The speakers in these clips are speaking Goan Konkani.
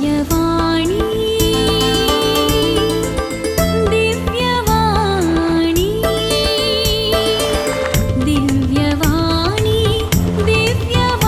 दिव्यवाणी, दिव्यवाणी, दिव्यवाणी, दिव्यवाणी.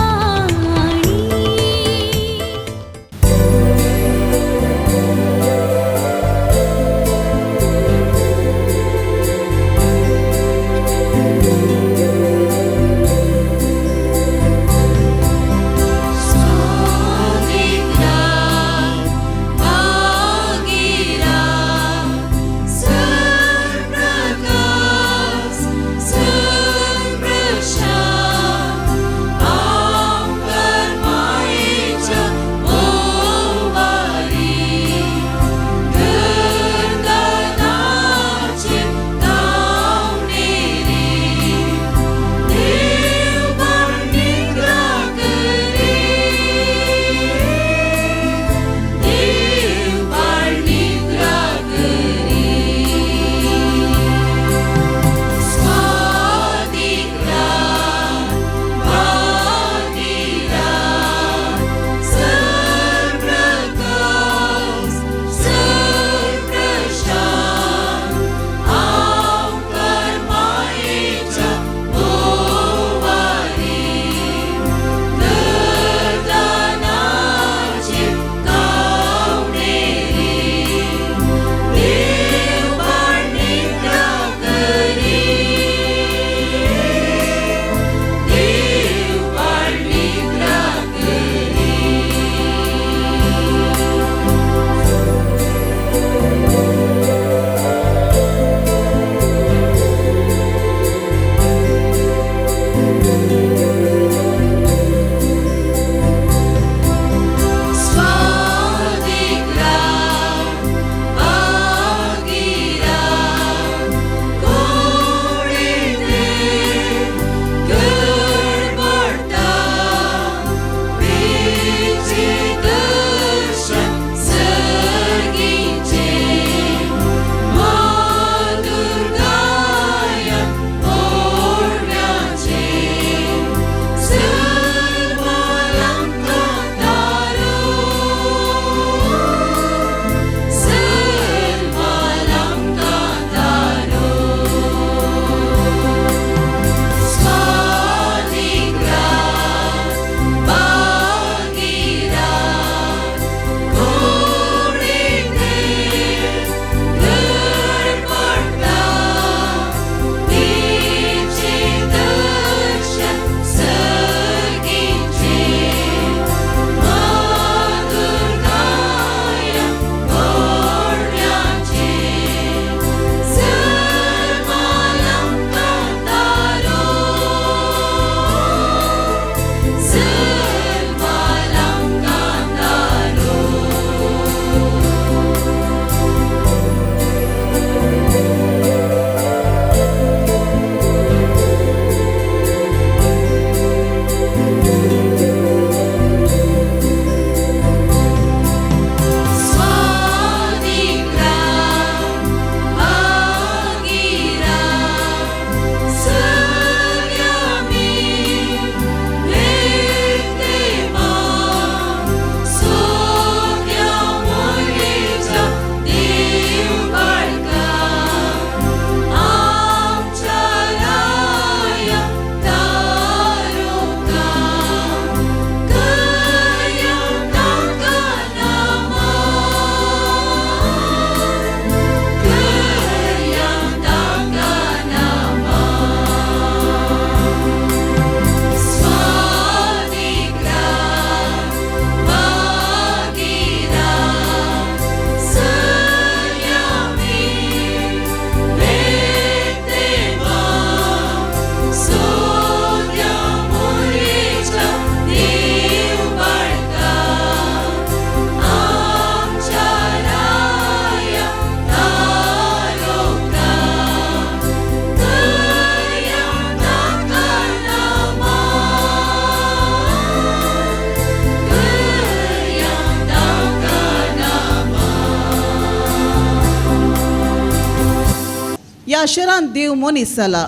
ह्या शहरांत देव मनीस जाला,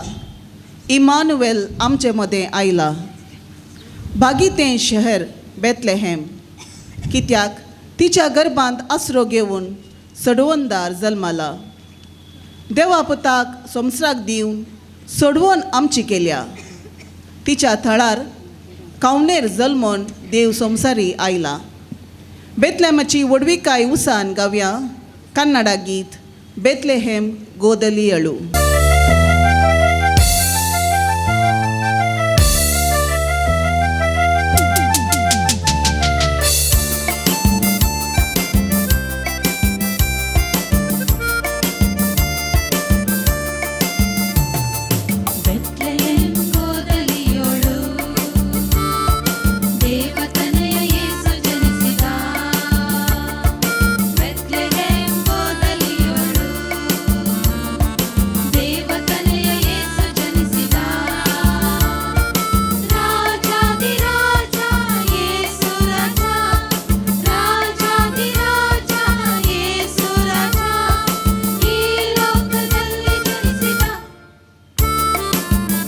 इमानुएल आमचे मदें आयला. भागी तें शहर बेतलेहेम, कित्याक तिच्या गर्भांत आसरो घेवन सडवंदार जल्माला. देवा पुताक संवसाराक दिवन सोडवून आमची केल्या. तिच्या थळार कावनेर जल्मोन देव संवसारी आयला. बेतलेमाची व्हडविकाय उसान गावया कन्नडा गीत बेतलेहेम गोदलियळू. ಬೆತ್ಲೆಹೇಮ್ ಗೋದಲಿಯೊಳು ದೇವತನಯ ಯೇಸು ಜನಿಸಿದ. ಬೆತ್ಲೆಹೇಮ್ ಗೋದಲಿಯೊಳು ದೇವತನಯ ಯೇಸು ಜನಿಸಿದ. ರಾಜಾಧಿರಾಜ ಯೇಸು ರಾಜ, ರಾಜಾಧಿರಾಜ ಯೇಸು ರಾಜ, ಈ ಲೋಕದಲ್ಲಿ ಜನಿಸಿದ.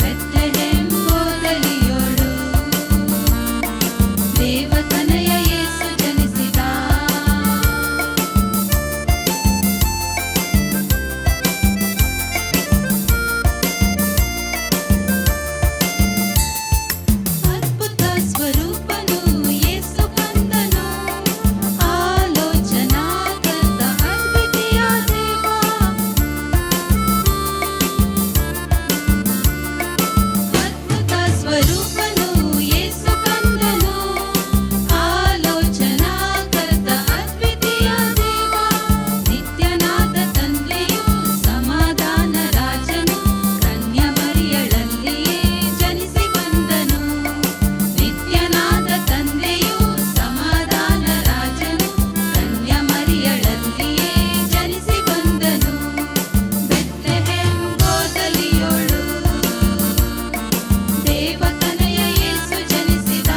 ಬೆತ್ಲೆಹೇಮ್ ಗೋದಲಿಯೊಳು ದೇವತನಯ ಯೇಸು ಜನಿಸಿದ. ಅದ್ಭುತ ಸ್ವರೂಪನು ಯೇಸು ಕಂದನು, ಆಲೋಚನಾಕರ್ತ ಅದ್ವಿತೀಯ ದೇವ. ಅದ್ಭುತ ಸ್ವರೂಪನು ಯೇಸು ಕಂದನು, ಆಲೋಚನಾಕರ್ತ ಅದ್ವಿತೀಯ ದೇವ. ನಿತ್ಯನಾದ ತಂದೆಯು ಸಮಾಧಾನ ರಾಜನು, ಕನ್ಯಾ ಮರಿಯಳಲ್ಲಿಯೇ ಜನಿಸಿ ಬಂದನು. ನಿತ್ಯನಾದ ತಂದೆಯು ಸಮಾಧಾನ ರಾಜನು, ಕನ್ಯಾ ಮರಿಯಳಲ್ಲಿಯೇ ಜನಿಸಿ ಬಂದನು. ಬೆತ್ಲೆಹೇಮ್ ಗೋದಲಿಯೊಳು ದೇವತನಯ ಯೇಸು ಜನಿಸಿದ.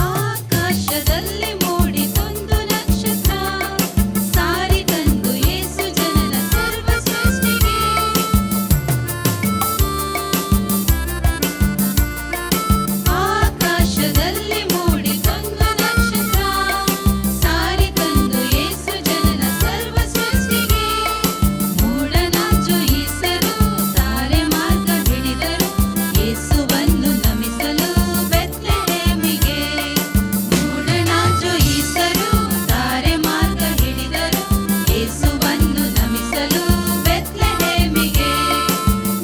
ಆಕಾಶದಲ್ಲಿ ಮೂಡಿತೊಂದು ನಕ್ಷತ್ರ, ಸಾರಿತಂದು ಯೇಸು ಜನನ ಸರ್ವ ಸೃಷ್ಟಿಗೆ. ಆಕಾಶದಲ್ಲಿ ಮೂಡಿತೊಂದು ನಕ್ಷತ್ರ, ಸಾರಿತಂದು ಯೇಸು ಜನನ ಸರ್ವ ಸೃಷ್ಟಿಗೆ. ಮೂಡನಾಜು ಈಸರು ತಾರೆ ಮಾರ್ಗ ಹಿಡಿದರು, ಯೇಸುವನ್ನು ನಮಿಸಲು ಬೆತ್ಲೆಹೇಮಿಗೆ. ಮೂಡನಾಜು ಈಸರು ತಾರೆ ಮಾರ್ಗ ಹಿಡಿದರು, ಯೇಸುವನ್ನು ನಮಿಸಲು ಬೆತ್ಲೆಹೇಮಿಗೆ.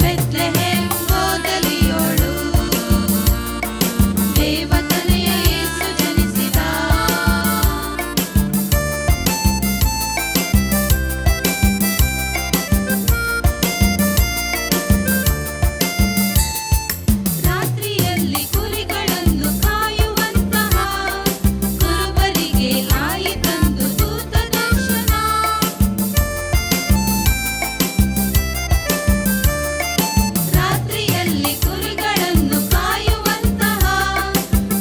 ಬೆತ್ಲೆಹೇಮ್ ಗೋದಲಿಯೊಳು ದೇವತನಯ ಯೇಸು ಜನಿಸಿದ. ರಾತ್ರಿಯಲ್ಲಿ ಕುರಿಗಳನ್ನು ಕಾಯುವಂತಹ ಕುರುಬರಿಗೆ ಆಯಿತಂದು ದೂತ ದರ್ಶನ. ರಾತ್ರಿಯಲ್ಲಿ ಕುರಿಗಳನ್ನು ಕಾಯುವಂತಹ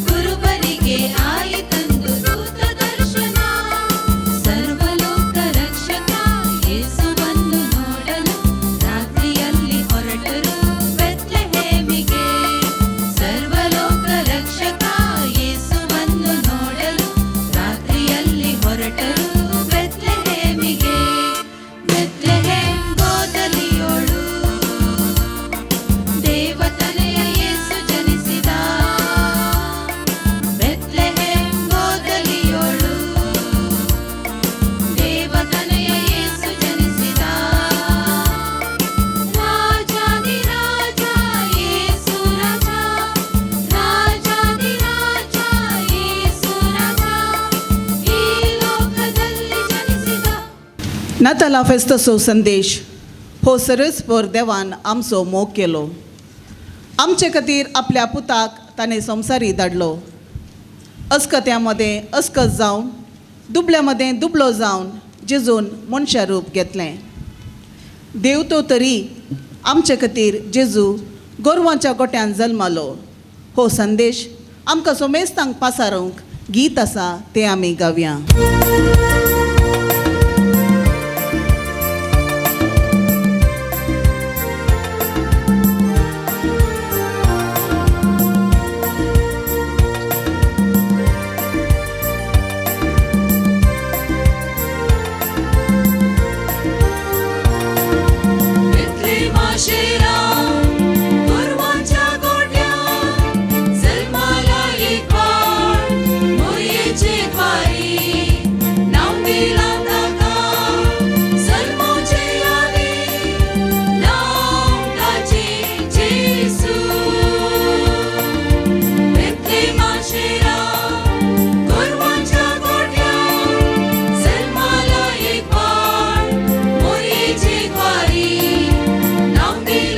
ಕುರುಬರಿಗೆ ಆಯಿತಂದು ದೂತ ದರ್ಶನ. ಸರ್ವಲೋಕ ರಕ್ಷಕ ಯೇಸುವನ್ನು ನೋಡಲು ರಾತ್ರಿಯಲ್ಲಿ ಹೊರಟರು ಬೆತ್ಲೆಹೇಮಿಗೆ. ಸರ್ವಲೋಕ ರಕ್ಷಕ ಯೇಸುವನ್ನು ನೋಡಲು ರಾತ್ರಿಯಲ್ಲಿ ಹೊರಟರು ಬೆತ್ಲೆಹೇಮಿಗೆ. ಬೆತ್ಲೆಹೇಮ್ ಗೋದಲಿಯೊಳು ದೇವತನಯ ಯೇಸು ಜನಿಸಿದ. ಬೆತ್ಲೆಹೇಮ್ ಗೋದಲಿಯೊಳು ದೇವತನಯ ಯೇಸು ಜನಿಸಿದ. ರಾಜಾಧಿರಾಜ ಯೇಸು ರಾಜ, ರಾಜಾಧಿರಾಜ ಯೇಸು ರಾಜ, ಈ ಲೋಕದಲ್ಲಿ ಜನಿಸಿದ. नाताला फेस्ताचो संदेश हो सरसपर देवान आमचो मोग केलो. आमचे खातीर आपल्या पुताक ताणें संवसारी धाडलो. अस्कत्या मदें अस्कत जावन, दुबल्या मदें दुबलो जावन जेजून मनशा रूप घेतलें. देव तो तरी आमचे खातीर जेजू गोरवांच्या गोट्यान जल्मालो. हो संदेश आमकां सोमेस्तांक पासारूंक गीत आसा तें आमी गावया. बेथलेमा शेरा गोरवांच्या गोठ्या जल्माला एक बाळ मोरयेचे द्वारी नाव दिला ताका जल्मोचे आदी नाव ताचे जेसू. बेथलेमा शेरा गोरवांच्या गोठ्या जल्माला एक बाळ मोरयेचे द्वारी नाव दिला.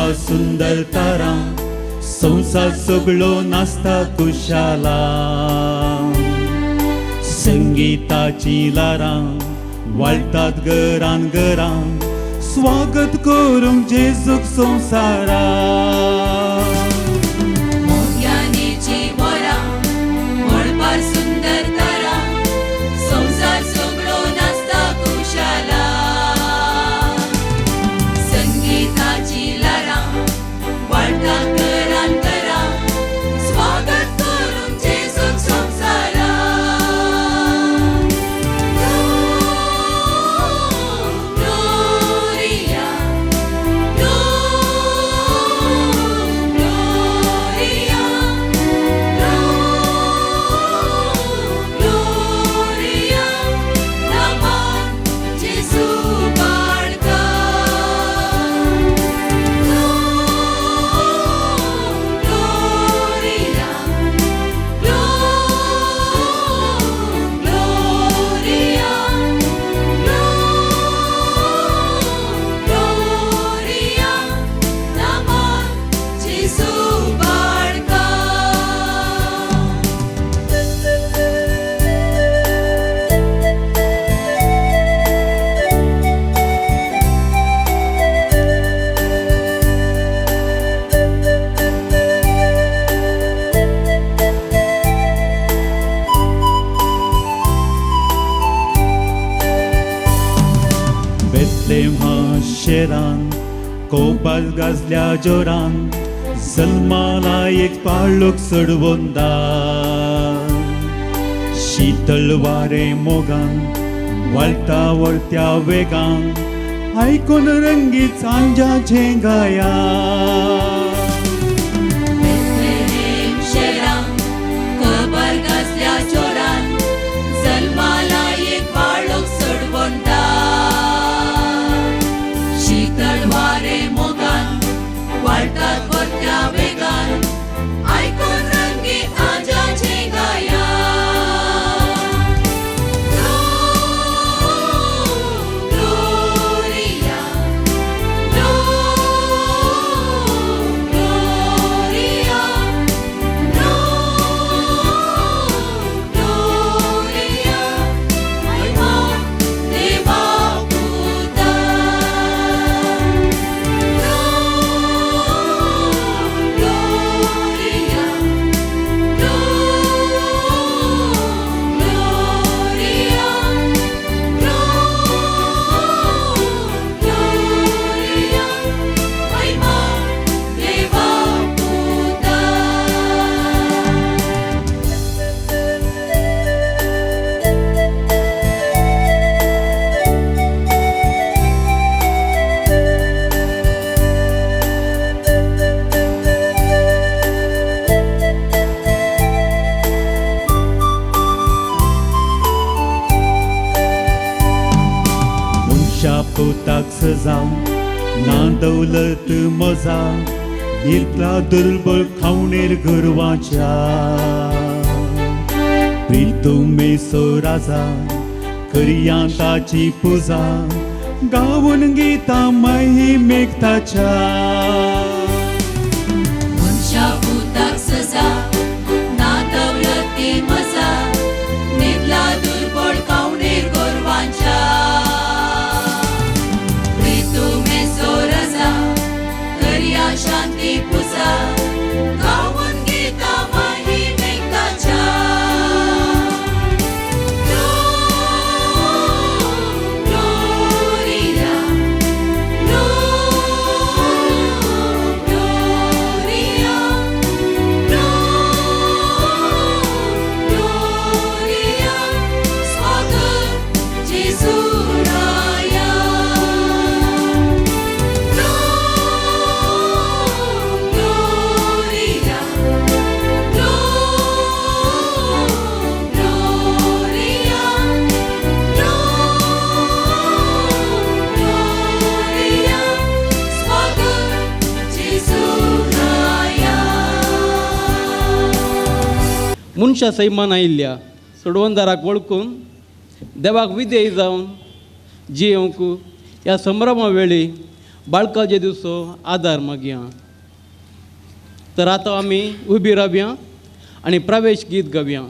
मळबा सुंदर तारा, संवसार सगळो नाचता कुशाला। संगीताची लारां वाळटात घरान घरान, स्वागत करूंक जेजूक संवसारा। मोग्यांनीची वरां मळबार सुंदर तारा, संवसार सगळो नाचता खुशाला। संगीताची लारां वाळटात घरान घरान, स्वागत करूंक जेजूक संवसारा। ग्लोरिया, ग्लोरिया, ग्लोरिया, नामान जेजू बाळका। ग्लोरिया, ग्लोरिया, ग्लोरिया, नामान जेजू बाळका। बेथलेम शेरान कोपाल गाजल्या जोरान, जल्माला एक पाळूक चडवंदा। शीतल वारे मोगान वाळटा वळत्या वेगान, आयकून रंगीत सांजाचें गाया। बेथलेहेम शेरान खबर गाजल्या जोरान, जल्माला एक बाळूक चडवंदा। शीतळ वारे मोगान वाळटात वरत्या वेगान, आयकून रंगीत आंजाचें गाया। ग्लोरिया, ग्लोरिया, ग्लोरिया, महिमा देवा पुता। ग्लोरिया, ग्लोरिया, ग्लोरिया, महिमा देवा पुता। मनशा पुताक सजा ना दौलत मजा, इतला दुर्बळ खावणेर गोरवाच्या। प्रितुमेसो राजा करया ताची पुजा, गावन गीता महिमेक ताच्या। मनशा पुताक सजा ना दौलती मजा, निदला दुर्बळ कावणेर गोरवांच्या। प्रितुमेसो राजा करया शांती पुजा, गावन गीता महिमेक ताच्या। ग्लोरिया, ग्लोरिया, ग्लोरिया, स्वागत जेजू राया। ग्लोरिया, ग्लोरिया, ग्लोरिया, स्वागत जेजू राया। मनशा सैमान आयिल्ल्या सोडवणदाराक वळखून देवाक विधेय जावन जियेवंक ह्या संभ्रमा वेळी बाळका जेजूचो आदार मागया. तर आतां आमी उबी रावया आनी प्रवेश गीत गावया.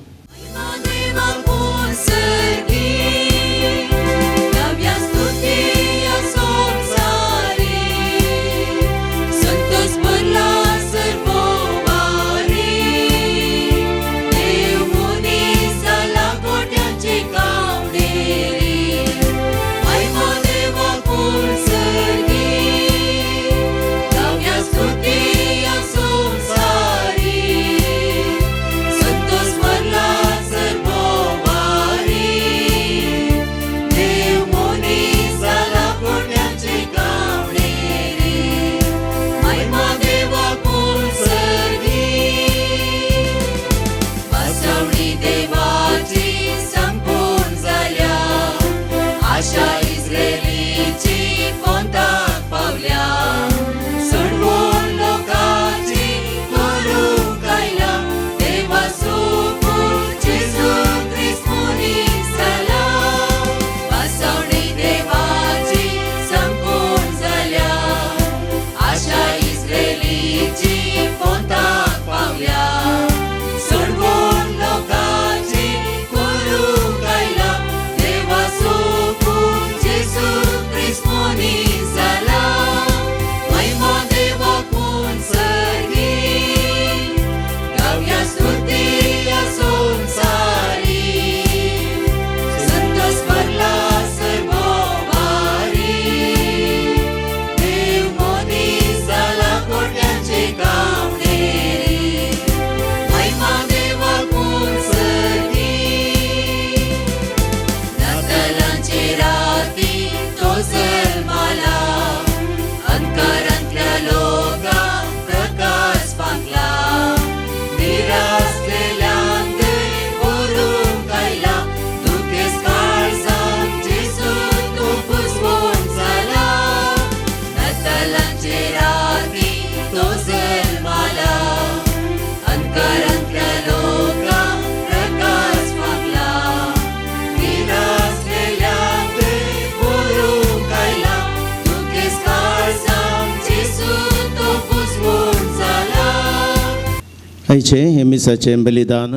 आयचें हें मिसाचें बलिदान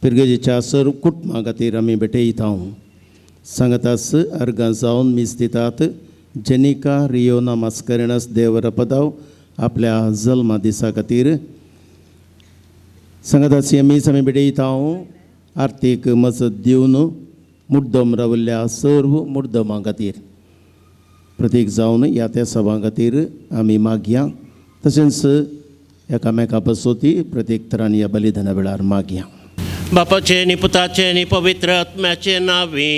पिरगेजीच्या सर्व कुटुंबा खातीर आमी भेटयता. सांगतास अर्गां जावन मीस दितात जेनिका रियोना मास्करेनस देवरपदाव आपल्या जल्मा दिसा खातीर. सांगतास हें मीस आमी भेटयता आर्थीक मजत दिवन मुड्डम राविल्ल्या सर्व मुड्डमां खातीर प्रतीक जावन ह्या त्या सभां खातीर आमी मागया. तशेंच एकामेका बसोती प्रत्येक तरान ह्या बलिदाना वेळार मागया. बापाचे आनी पुताचे आनी पवित्र आत्म्याचे नांवे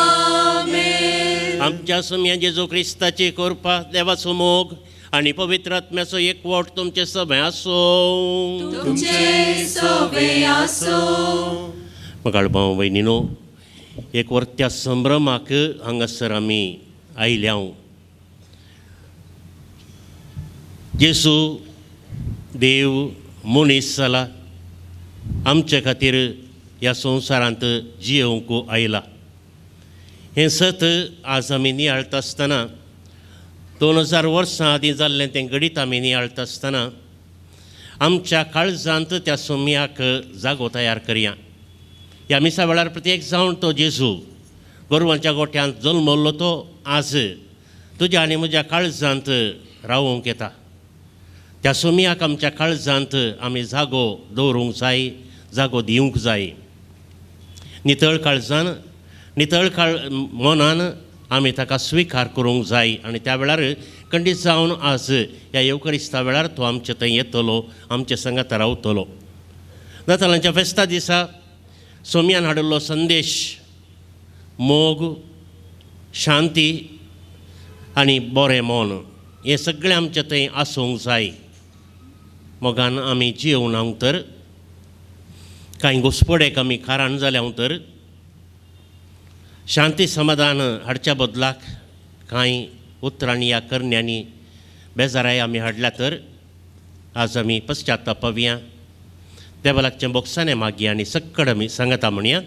आमेन. आमच्या सुम्या जेजू क्रिस्ताची कृपा, देवाचो मोग आनी पवित्र आत्म्याचो एकवट तुमचे सगळे आसूं. तुमचे सगळे आसूं. मगाळ भाव भयणीनो, एक वर्त्या संभ्रमाक हांगासर आमी आयल्या. जेजू देव मनीस जाला, आमचे खातीर ह्या संवसारांत जियोवंक आयला. हें सत आज आमी नियाळटा आसतना, 2000 वर्सां आदीं जाल्लें तें घडीत आमी नियाळटा आसतना आमच्या काळजांत त्या सोम्याक जागो तयार करया. ह्या मिसा वेळार प्रत्येक जावन तो जेजू गोरवांच्या गोठ्यांत जल्मल्लो तो आज तुज्या आनी म्हज्या काळजांत रावोवंक येता. त्या सोम्याक आमच्या काळजांत आमी जागो दवरूंक जाय, जागो दिवंक जाय. नितळ काळजान, नितळ काळ मनान आमी ताका स्विकार करूंक जाय. आनी त्या वेळार खंडीत जावन आज ह्या येवकरिस्ता वेळार तो आमचे थंय येतलो, आमचे सांगाता रावतलो. नातालांच्या फेस्ता दिसा सोम्यान हाडिल्लो संदेश मोग, शांती आनी बरें मन हें सगळें आमचें थंय आसूंक जाय. मोगान आमी जियोवना तर कांय घुसपडेक आमी कारण जाल्या तर शांती समाधान हाडच्या बदलाक कांय उतरांनी या करण्यांनी बेजाराय आमी हाडल्या तर आज आमी पश्चातापवया, देवा लागचें बोगसाणें मागया आनी सक्कड आमी सांगता म्हणया.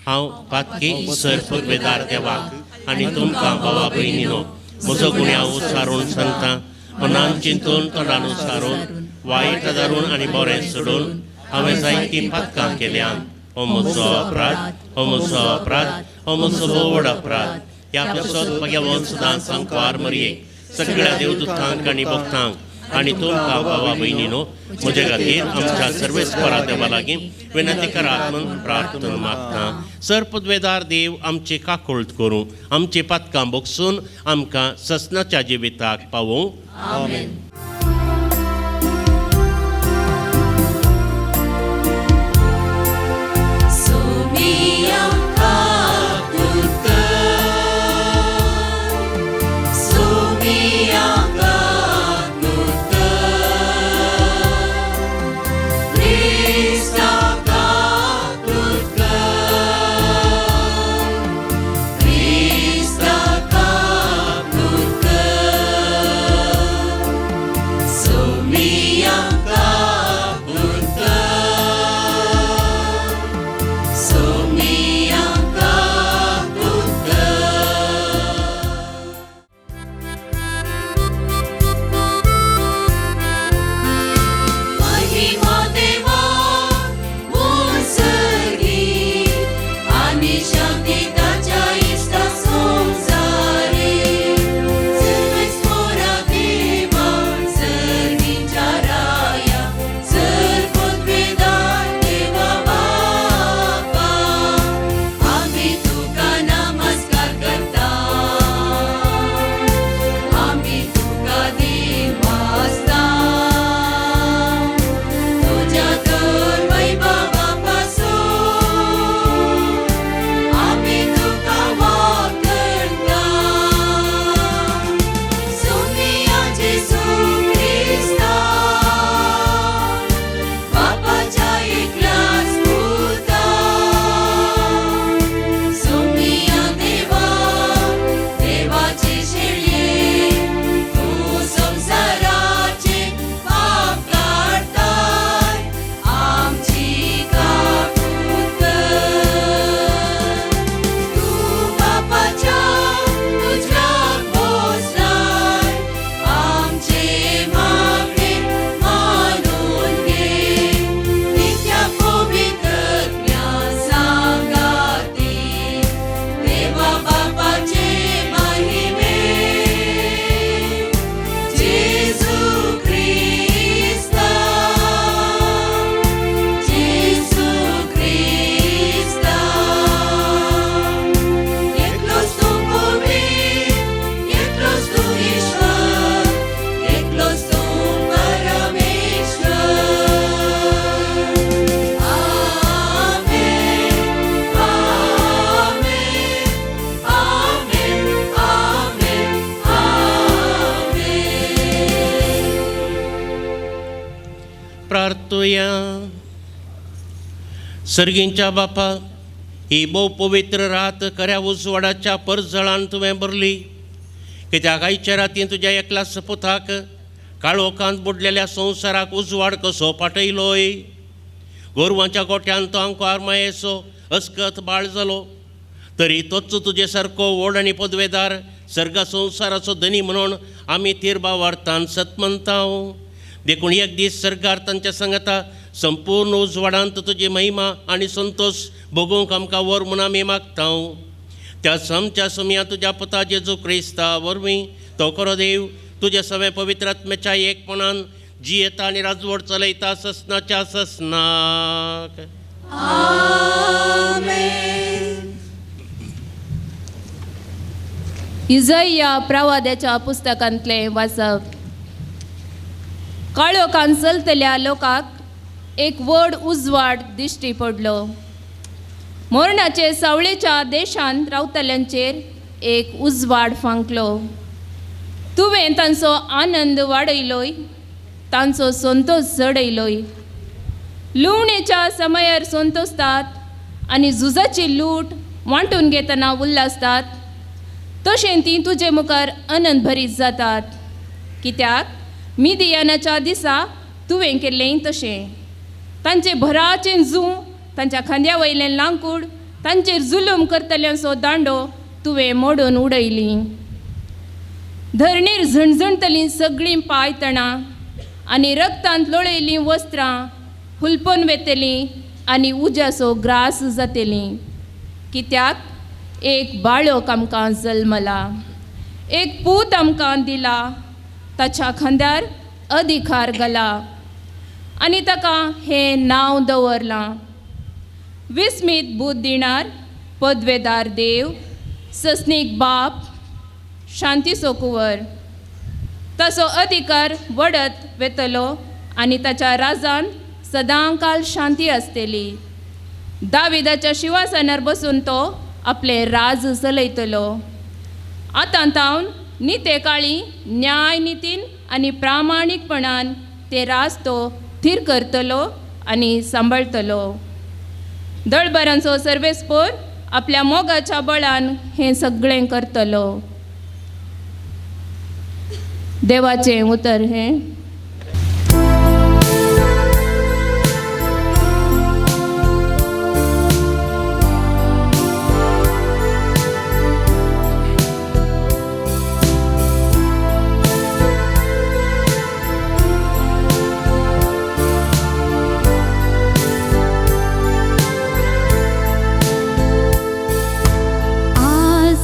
हांव पातकी सर पुर्वेदार देवाक आनी तुमकां भावा भयणीनो म्हजो गुन्यांव सारून सांगता. मनान चिंतून तोंडान सारून वायट धरून आनी बरें सोडून हांवें जायतीं पातकां केल्यांत. हो म्हजो अपराध, हो म्हजो अपराध, हो म्हजो व्हड अपराध. ह्या पासत भगवान सदां सांकवार मरये सगळ्या देवदूतांक आनी भक्तांक आनी तुमकां भावा भयणीनो म्हजे खातीर आमच्या सर्वेस्परा देवा लागीं विनंती करात म्हूण प्रार्थना मागता. सर पदवेदार देव आमची काकुळट करूं, आमची पातकां भोगसून आमकां ससनाच्या जिविताक पावोवं. आमेन. सर्गींच्या बापा, ही भोव पवित्र रात खऱ्या उजवाडाच्या परजळान तुवें भरली. कित्याक आयच्या रातीन तुज्या एकल्या सपुताक काळोखांत बुडलेल्या संवसाराक उजवाड कसो पाटयलोय. गोरवांच्या गोट्यान तो आंकवार मायेचो अस्कत बाळ जालो, तरी तोच तुजे सारको व्हड आनी पदवेदार सर्गा संवसाराचो धनी म्हणून आमी तिरबावार्थान सत म्हणटा. देखून एक दीस सरकार तांच्या सांगता संपूर्ण उजवाडांत तुजी महिमा आनी संतोश भोगूंक आमकां व्हर म्हूण आमी मागता. त्या आमच्या समया तुज्या पुता जेजू क्रिस्ता वरवीं तो खरो देव तुज्या सगळ्या पवित्र आत्म्याच्या एकपणान जियेता आनी राजवट चलयता ससनाच्या ससनाक. इजया प्रवाद्याच्या पुस्तकांतलें वाचप. काळोखान चलतल्या लोकांक एक व्हड उजवाड दिश्टी पडलो. मरणाचे सावळेच्या देशांत रावतल्यांचेर एक उजवाड फांकलो. तुवें तांचो आनंद वाडयलोय, तांचो संतोश चडयलोय. लुवणेच्या समयार संतोसतात आनी झुजाची लूट वांटून घेतना उल्लासतात, तशें तीं तुजे मुखार आनंद भरीत जातात. कित्याक मिदियानाच्या दिसा तुवें केल्लें तशें. तांचे भराचें जूं, तांच्या खांद्या वयलें लांकूड, तांचेर जुलूम करतल्यांचो दांडो तुवें मोडून उडयली. धरणीर झणझणतलीं सगळीं पांयतणां आनी रगतांत लोळयलीं वस्त्रां हुलपोन वेतलीं आनी उज्याचो ग्रास जातलीं. कित्याक एक बाळक आमकां जल्मला, एक पूत आमकां दिला, ताच्या खांद्यार अधिकार घाला आनी ताका हें नांव दवरलां, विस्मीत बूद दिणार, पदवेदार देव, सस्नीक बाप, शांतीचो कुंवर. ताचो अधिकार वडत वेतलो आनी ताच्या राजान सदांकाल शांती आसतली. दाविदाच्या शिंवासनार बसून तो आपलें राज चलयतलो. आतां तावन निते काळी न्याय नितीन आनी प्रामाणीकपणान ते राज तो थीर करतलो आनी सांबाळटलो. दळबरांचो सर्वेस्पोर आपल्या मोगाच्या बळान हें सगळें करतलो. देवाचें उतर हें. आज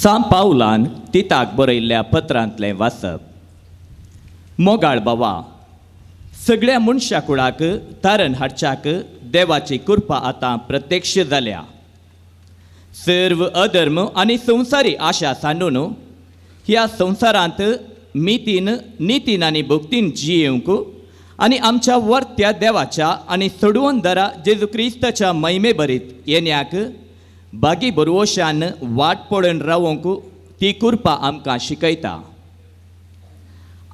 सां पावलान तिताक बरयल्ल्या पत्रांतलें वाचप. मोगाळ बाबा, सगळ्या मनशा कुळाक तारण हाडच्याक देवाची कृपा आतां प्रत्यक्ष जाल्या. सर्व अधर्म आनी संवसारी आशा सांडून ह्या संवसारांत मितीन नितीन आनी भक्तीन जियेवंक आनी आमच्या वर्त्या देवाच्या आनी सोडवणदारा जेजू क्रिस्ताच्या महिमे भरीत येण्याक बागी बरवशान वाट पळोवन रावंक ती कृपा आमकां शिकयता.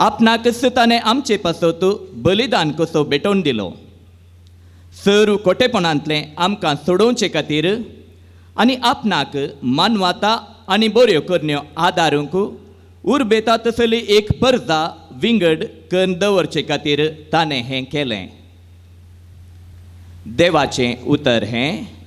आपणाकच ताणें आमचे पासत बलिदान कसो भेटोवन दिलो. सर्व कोटेपणांतलें आमकां सोडोवचे खातीर आनी आपणाक मानवाता आनी बऱ्यो करण्यो आदारूंक उर्बेता तसली एक परजा विंगड करून दवरचे खातीर ताणें हें केलें. देवाचें उतर हें.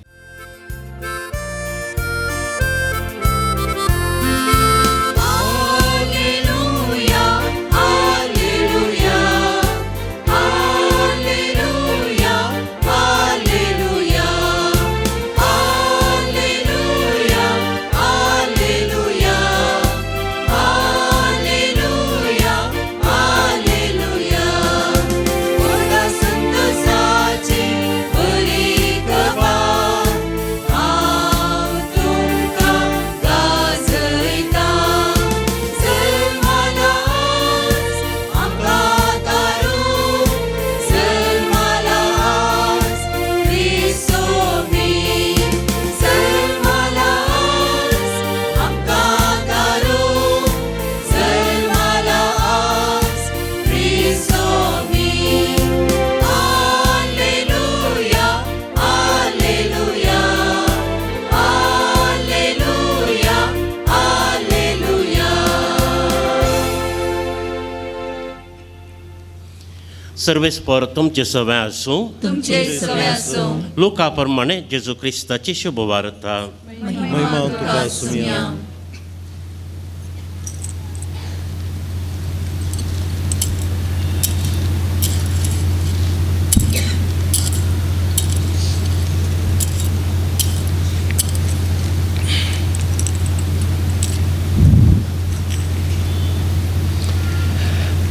सर्वेस्पर तुमचे सवे आसूं. तुमचे सवे आसूं. लोका प्रमाणे जेजू क्रिस्ताची शुभवार्ता. महिमा तुका सुमिया.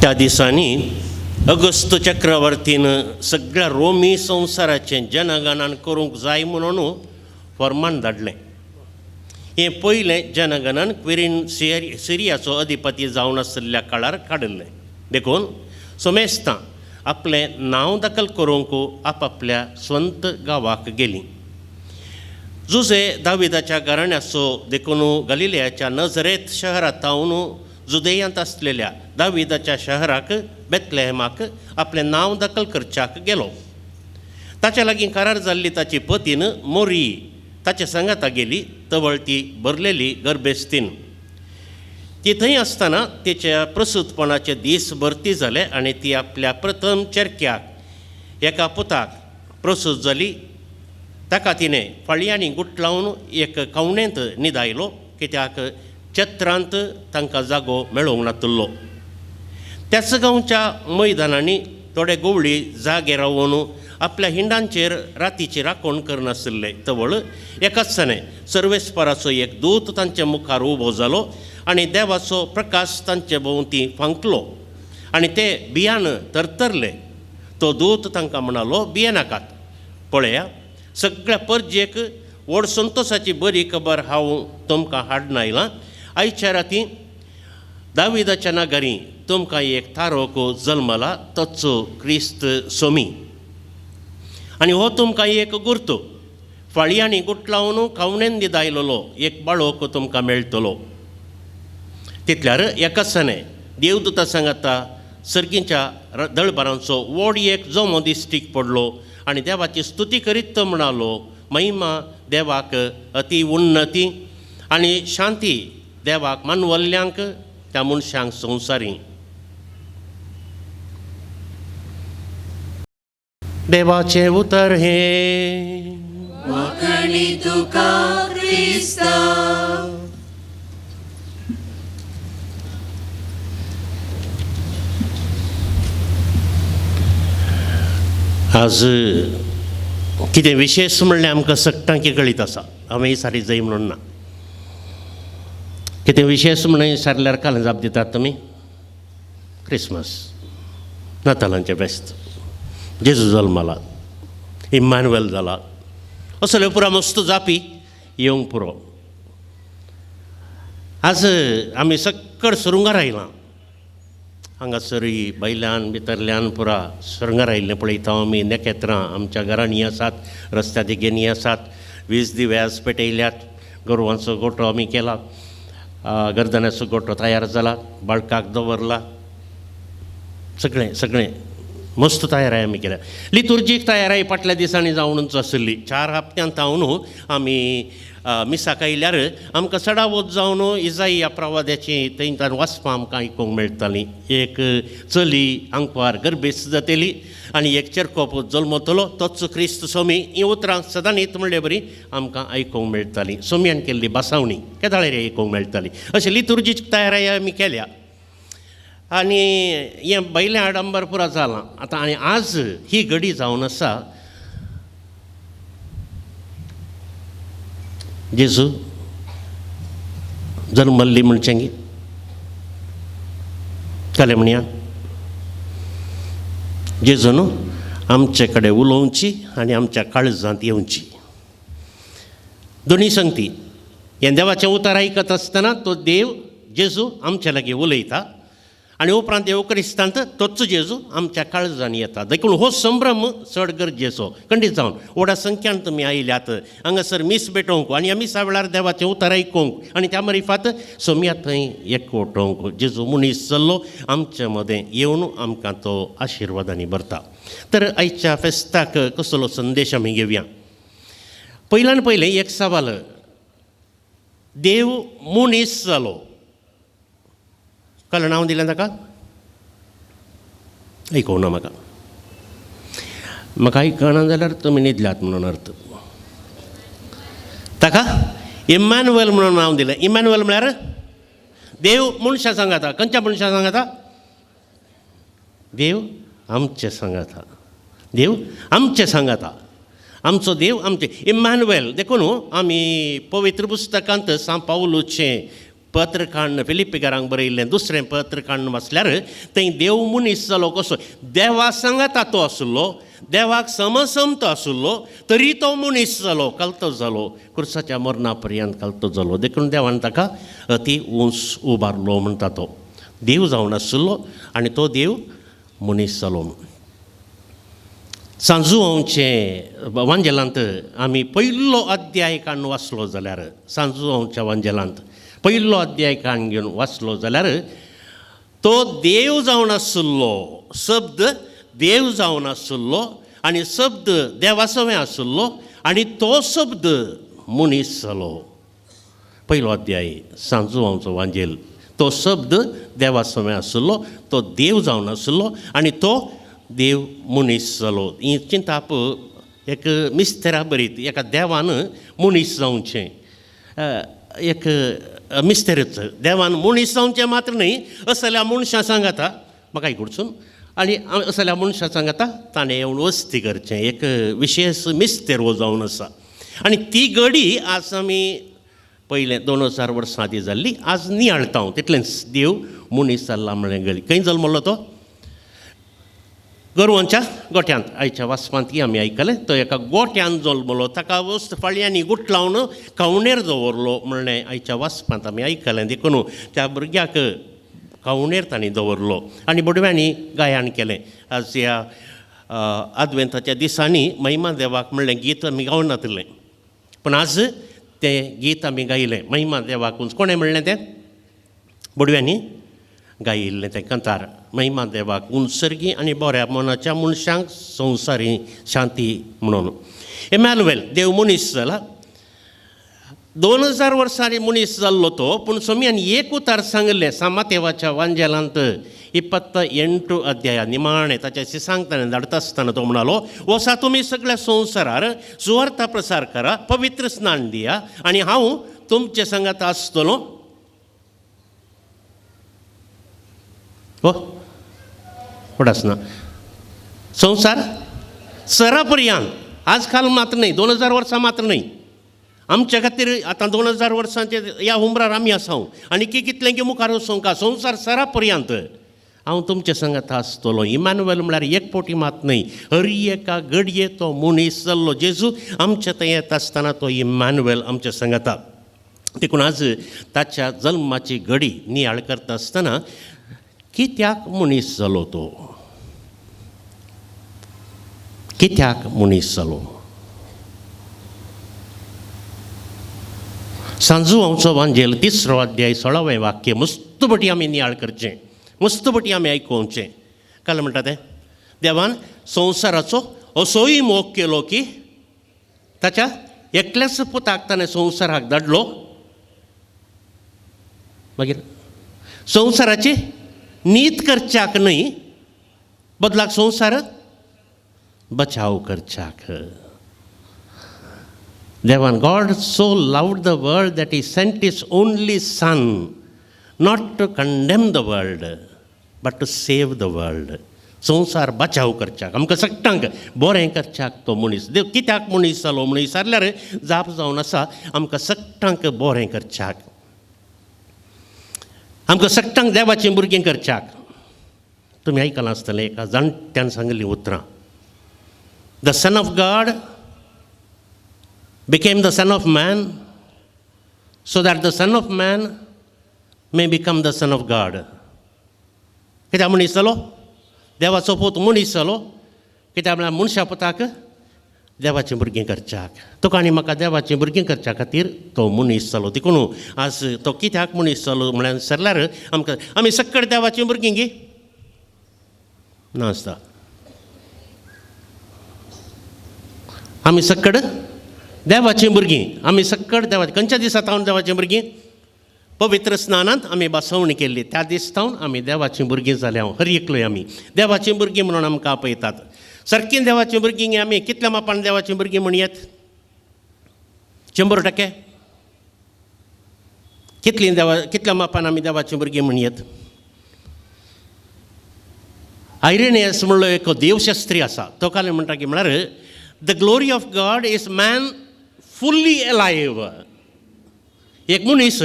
त्या दिसांनी अगस्त चक्रवर्तीन सगळ्या रोमी संवसाराचें जनगणन करूंक जाय म्हणून फर्मान धाडलें. हें पयलें जनगणन क्विरीन सिरियाचो अधिपती जावन आशिल्ल्या काळार काडिल्लें. देखून समेस्तां आपलें नांव दाखल करूंक आपापल्या स्वंत गांवाक गेलीं. जुजे दाविदाच्या घराण्याचो देखून गलिलियाच्या नजरेत शहरांत थावन जुदेयांत आसलेल्या दाविदाच्या शहराक बेतलेहमाक आपलें नांव दाखल करच्याक गेलो. ताच्या लागीं करार जाल्ली ताची पतीन मोरी ताच्या सांगाता गेली. तवळ ती भरलेली गर्भेस्तीन. ती थंय आसतना तिच्या प्रसूतपणाचे दीस भरती जाले आनी ती आपल्या प्रथम चेरक्याक एका पुताक प्रसूत जाली. ताका तिणें फाळयांनी गुटलावन एक कवणेंत न्हिदायलो, कित्याक चत्रांत तांकां जागो मेळोवंक नातिल्लो. त्याच गांवच्या मैदानांनी थोडे गवळी जागे रावन आपल्या हिंडांचेर रातीची राखण करनाशिल्ले. तवळ एकाच सणे सर्वेस्पराचो एक दूत तांच्या मुखार उबो जालो आनी देवाचो प्रकाश तांचे भोंवती फांकलो आनी ते बियान तरतरले. तो दूत तांकां म्हणालो, बियेनाकात, पळया सगळ्या परजेक व्हड संतोशाची बरी खबर हांव तुमकां हाडून आयलां. आयच्या राती दाविदाच्या नगरी तुमकां एक तारोक जल्मला, तोच क्रिस्त सोमी. आनी हो तुमकां एक गुर्तो, फाळयांनी गुटलावन खावणेन दिदायलोलो एक बाळोक तुमकां मेळटलो. तितल्यार एकाच सणे देवदूता सांगाता सर्गींच्या दळबारांचो व्हड एक जमो दिश्टीक पडलो आनी देवाची स्तुती करीत तो म्हणालो, महिमा देवाक अती उन्नती आनी शांती देवाक मानवल्ल्यांक त्या मनशांक संवसारी. देवाचें उतर हें. वाखणी तुका क्रिस्ता. आज कितें विशेश म्हणल्यार आमकां सगटांकी कळीत आसा. हांवें ही सारी जय म्हणून ना. कितें विशेश म्हणून सारल्यार काल जाप दितात तुमी? क्रिसमस, नातालांचें फेस्त, जेजू जल्मला, इम्मानुएल जाला, असल्यो पुरा मस्त जापी येवंक पुरो. आज आमी सक्कड सुरुंगार आयलां, हांगासरूय भायल्यान भितरल्यान पुरा सुरंगार आयिल्लें पळयता आमी. नखेत्रां आमच्या घरांनी आसात, रस्त्या देगेंनी आसात, वीज दिवे आज पेटयल्यात, गोरवांचो गोठो आमी केला, गर्दनाचो गोठो तयार जाला, बाळकाक दवरला, सगळें सगळें मस्त तयाराय आमी केल्या. लितुर्जीक तयाराय फाटल्या दिसांनी जावनूच आशिल्ली. 4 हप्त्यांत हांव आमी मिसाक आयल्यार आमकां चडावत जावन इजाई प्रवाद्याची थंयच्यान वाचपां आमकां आयकूंक मेळटालीं. एक चली आंकवार गर्भेस्त जातली आनी एक चेरकोप जल्मतलो, तोच क्रिस्त सोमी. हीं उतरां सदांच म्हणले बरी आमकां आयकूंक मेळटालीं. सोम्यान केल्ली बासावणी केदाळेर आयकूंक मेळटाली. अशें लितुर्जीक तयाराय आमी केल्या आनी हें भायलें आडंबर पुरा जालां आतां. आनी आज ही घडी जावन आसा जेजू जल्मल्ली म्हणचें कालें म्हणया जेजू न्हू आमचे कडेन उलोवची आनी आमच्या काळजांत येवची. दोनी संगती हें देवाचें उतर आयकत आसतना तो देव जेजू आमच्या लागीं उलयता आनी उपरांत देव क्रिस्तांत तोच जेजू आमच्या काळजांनी येता. देखून हो संभ्रम चड गरजेचो. खंडीत जावन व्हडा संख्यान तुमी आयल्यात हांगासर मीस भेटोवंक आनी ह्या मिसा वेळार देवाचें उतर आयकूंक आनी त्या मरिफात सोम्या थंय एकवटोवंक. जेजू मनीस जाल्लो आमचे मदें येवन आमकां तो आशिर्वादांनी भरता. तर आयच्या फेस्ताक कसलो संदेश आमी घेवया? पयल्यान पयलें एक सवाल, देव मनीस जालो, काल नांव दिलें ताका? आयकूंक ना म्हाका, म्हाका आयकना जाल्यार तुमी न्हिदल्यात म्हणून अर्थ. ताका इम्मानुएल म्हणून नांव दिलें. इम्मानुएल म्हळ्यार देव मनशां सांगाता. खंयच्या मनशां सांगाता? देव आमचे सांगाता, देव आमचे सांगाता, आमचो देव आमचे इम्मानुएल. देखून आमी पवित्र पुस्तकांत सांत पावलूचें पत्र काडून फिलिप्पीकारांक बरयल्लें दुसरें पत्र काडून वाचल्यार थंय देव मनीस जालो कसो, देवा सांगाता तो आशिल्लो, देवाक समसमतो आशिल्लो, तरी तो मनीस जालो, कलतो जालो, खुर्साच्या मरणा पर्यंत कलतो जालो. देखून देवान ताका अती उंच उबारलो म्हणटा. तो देव जावन आशिल्लो आनी तो देव मनीस जालो. सांजुआंवचे वांजेलांत आमी पयलो अध्याय काडून वाचलो जाल्यार, सांजुआंवच्या वांजेलांत पयलो अध्याय काडून घेवन वाचलो जाल्यार तो देव जावन आशिल्लो, शब्द देव जावन आशिल्लो आनी शब्द देवा सवें आशिल्लो आनी तो शब्द मनीस जालो. पयलो अध्याय सांजुआंवचो वांजेल, तो शब्द देवा सवें आशिल्लो, तो देव जावन आशिल्लो आनी तो देव मनीस जालो. ही चिंताप एक मिस्तेरा बरीत, एका देवान मनीस जावचें एक मिस्तेरच, देवान मनीस जावचें मात्र न्हय, असल्या मनशां सांगाता म्हाका आयकुडसून आनी असल्या मनशां सांगाता ताणें येवन वस्ती करचें, एक विशेश मिस्तेर हो जावन आसा. आनी ती घडी आज आमी पयलें 2000 वर्सां आदीं जाल्ली आज नियाळटा हांव. तितलेंच देव मनीस जाल्ला म्हळ्ळें गली. खंय जल्मलो तो? गोरवांच्या गोठ्यांत. आयच्या वाचपांत आमी आयकलें तो एका गोठ्यांत जल्मलो, ताका वस्त फाळयांनी गुटलावन खावणेर दवरलो म्हणलें आयच्या वाचपांत आमी आयकलें. देखून त्या भुरग्याक खावणेर तांणी दवरलो आनी बोडव्यांनी गायन केलें. आज ह्या आदवेंताच्या दिसांनी महिमा देवाक म्हणलें गीत आमी गावनातलें, पूण आज तें गीत आमी गायलें महिमा देवाक. कोणें म्हणलें तें? बोडव्यांनी गायिल्लें तें कंतार, महिमा देवाक उंचसर्गी आनी बऱ्या मनाच्या मनशांक संवसारी शांती म्हणून. इम्मानुएल देव मनीस जाला. 2000 वर्सांनी मनीस जाल्लो तो, पूण सोम्यान एक उतार सांगिल्लें सामातेवाच्या वांजेलांत 28 अध्याया निमाणें ताच्या सांगतना धाडटा आसतना तो म्हणालो, वसा तुमी सगळ्या संवसारार सुवार्ता प्रसार करा, पवित्र स्नान दिया आनी हांव तुमचे सांगात आसतलो. हो फुडासना संवसार सरा पर्यंत. आज काल मात्र न्हय, 2000 वर्सां मात्र न्हय, आमच्या खातीर आतां 2000 वर्सांचे ह्या उमरार आमी आसा आनी की कितलें की मुखार वचोंक संवसार सरा पर्यंत हांव तुमच्या संगात आसतलो. इमानुएल म्हळ्यार एक पोटी मात न्हय, हर एका घडये तो मनीस जाल्लो जेजू आमच्या थंय येता आसतना तो इमानुएल आमच्या संगाता. देखून आज ताच्या जल्माची घडी नियाळ करता आसतना कित्याक मनीस जालो तो, कित्याक मनीस जालो. सांजुआंवचो वांजेल 3 अध्याय 16वें वाक्य मस्त पटी आमी नियाळ करचें, मस्त पटी आमी आयकोवचें. काल म्हणटा तें देवान संवसाराचो असोय मोग केलो की ताच्या एकल्याच पुताक ताणें संवसाराक धाडलो. मागीर संवसाराची नीत करच्याक न्हय, बदलाक संवसार बचाव करच्याक. देवान God so loved the world that he sent his only son not to condemn the world but to save the world. संवसार बचाव करच्याक, आमकां सगळ्यांक बरें करच्याक तो मनीस देव कित्याक मनीस जालो म्हणून विचारल्यार जाप जावन आसा आमकां सगळ्यांक बरें करच्याक, आमकां सगळ्यांक देवाचीं भुरगीं करच्याक. तुमी आयकलां आसतलें एका जाणट्यान सांगिल्लीं उतरां, the son of God became the son of man so that the son of man may become the son of God. कित्याक मनीस जालो? देवाचो पूत मनीस जालो कित्याक म्हळ्यार मनशा पुताक देवाचीं भुरगीं करच्याक. तुका आनी म्हाका देवाचीं भुरगीं करच्या खातीर तो मनीस जालो. देखून आज तो कित्याक मनीस जालो म्हळ्यार सरल्यार आमकां आमी सक्कड देवाचीं भुरगीं गी ना आसता. आमी सक्कड देवाचीं भुरगीं, आमी सक्कड देवाचीं. खंयच्या दिसा तावन देवाचीं भुरगीं? पवित्र स्नानांत आमी बसवणी केल्ली त्या दीस तावन आमी देवाचीं भुरगीं जाल्या. हर एकलोय आमी देवाचीं भुरगीं म्हणून आमकां आपयतात. सारकीं देवाचीं भुरगीं आमी कितल्या मापान देवाचीं भुरगीं म्हणयेत? 100%? कितलीं देवा कितल्या मापान आमी देवाचीं भुरगीं म्हणयेत? आयरेनियस म्हणलो एक देवशास्त्री आसा, तो काल म्हणटा की म्हळ्यार the glory of God is man fully alive. एक मनीस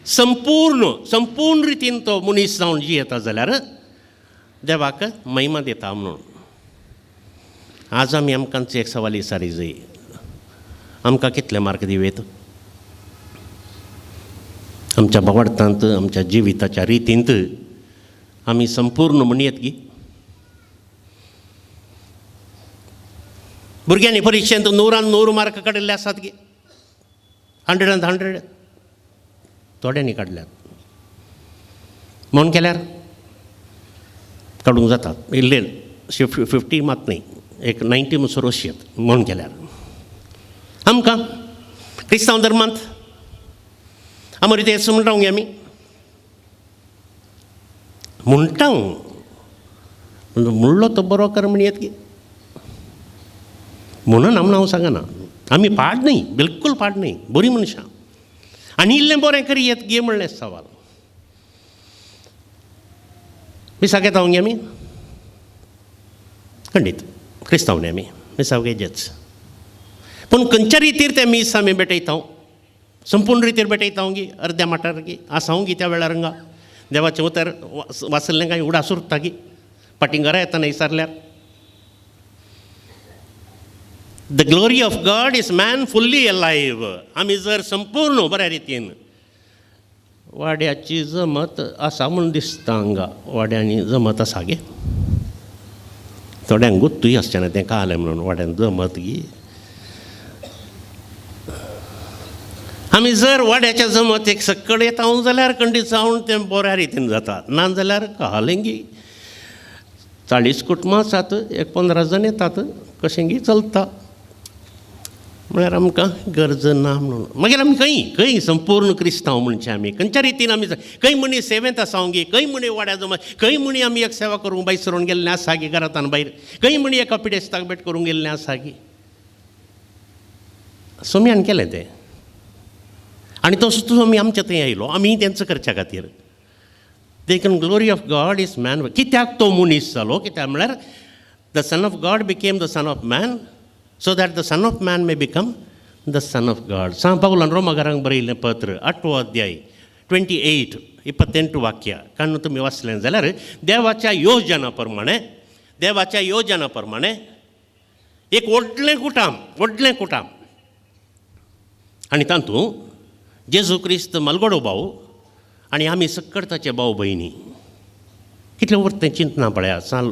संपूर्ण संपूर्ण रितीन तो मनीस जावन जियेता जाल्यार देवाक महिमा दिता म्हणून. आज आमी आमकां एक सवाल विचारी जाय, आमकां कितले मार्क दिवयेत? आमच्या बावडतांत आमच्या जिविताच्या रितींत आमी संपूर्ण म्हणयेत गी? भुरग्यांनी परिक्षेंत 100 मार्क काडिल्ले आसात गी? 100 100 थोड्यांनी काडल्यात म्हणून केल्यार काडूंक जातात, इल्ले 50 मात न्हय, एक 90 म्हणसर वचयेत म्हणून केल्यार. आमकां क्रिस्तांव धर्मांत आमोरी तें म्हणटा गे आमी म्हणटा म्हणलो तो बरो कर म्हणयेत की म्हणून आमकां हांव सांगना. आमी पाड न्हय, बिलकूल पाड न्हय, बरीं मनशां आनी इल्लें बरें करयेत गे म्हणलें सवाल. मिसाक येता गे आमी? खंडीत क्रिस्तांव न्हय आमी, मिसाक घेजेच. पूण खंयच्या रितीर तें मीस आमी भेटयता? संपूर्ण रितीर भेटयता गी? अर्द्या माटार गी आसा गी त्या वेळार हांगा देवाचें उतर वाचल्लें कांय उडास उरता गी? फाटीं घरा येतना विचारल्यार the glory of God is man fully alive. आमी जर संपूर्ण बऱ्या रितीन वाड्याची जमत आसा म्हूण दिसता हांगा, वाड्यांनी जमत आसा गे? थोड्यांक गुत्तूय आसचें ना तें कळ्ळें म्हणून वाड्यान जमत गी. आमी जर वाड्याच्या जमत एक सक्कड येता जाल्यार खंडीत जावन तें बऱ्या रितीन जाता, ना जाल्यार कळ्ळें गी 40 कुटुंबां आसात, एक 15 जाण येतात, कशें गी चलता म्हळ्यार आमकां गरज ना म्हणून. मागीर आमी खंय खंय संपूर्ण क्रिस्तांव म्हणचें आमी खंयच्या रितीन आमी खंय म्हणी सेवेंत आसा गे, खंय म्हणी वाड्या जमा, खंय म्हणी आमी एक सेवा करूंक भायर सरून गेल्लें आसा गे घरांतान भायर, खंय म्हणी एका पिडेस्ताक भेट करूंक गेल्लें आसा गे? सोम्यान केलें तें आनी तो सोमी आमच्या थंय आयलो, आमी तेंचो करच्या खातीर. देखून glory of God is man. कित्याक तो मनीस जालो? कित्याक म्हळ्यार the son of God became the son of man so that the son of man may become the son of God. San पावलान रोमागारांक बरयल्लें पत्र 8वो अध्याय 28 28 वाक्य कांय तुमी वाचलें जाल्यार देवाच्या योजना प्रमाणे, देवाच्या योजना प्रमाणे एक व्हडलें कुटाम, व्हडलें कुटाम आनी तातूंत जेजू क्रिस्त मलगोडो भाव आनी आमी सक्कड ताचे भाव भयणी. कितलें वर्तें चिंतना पळया साल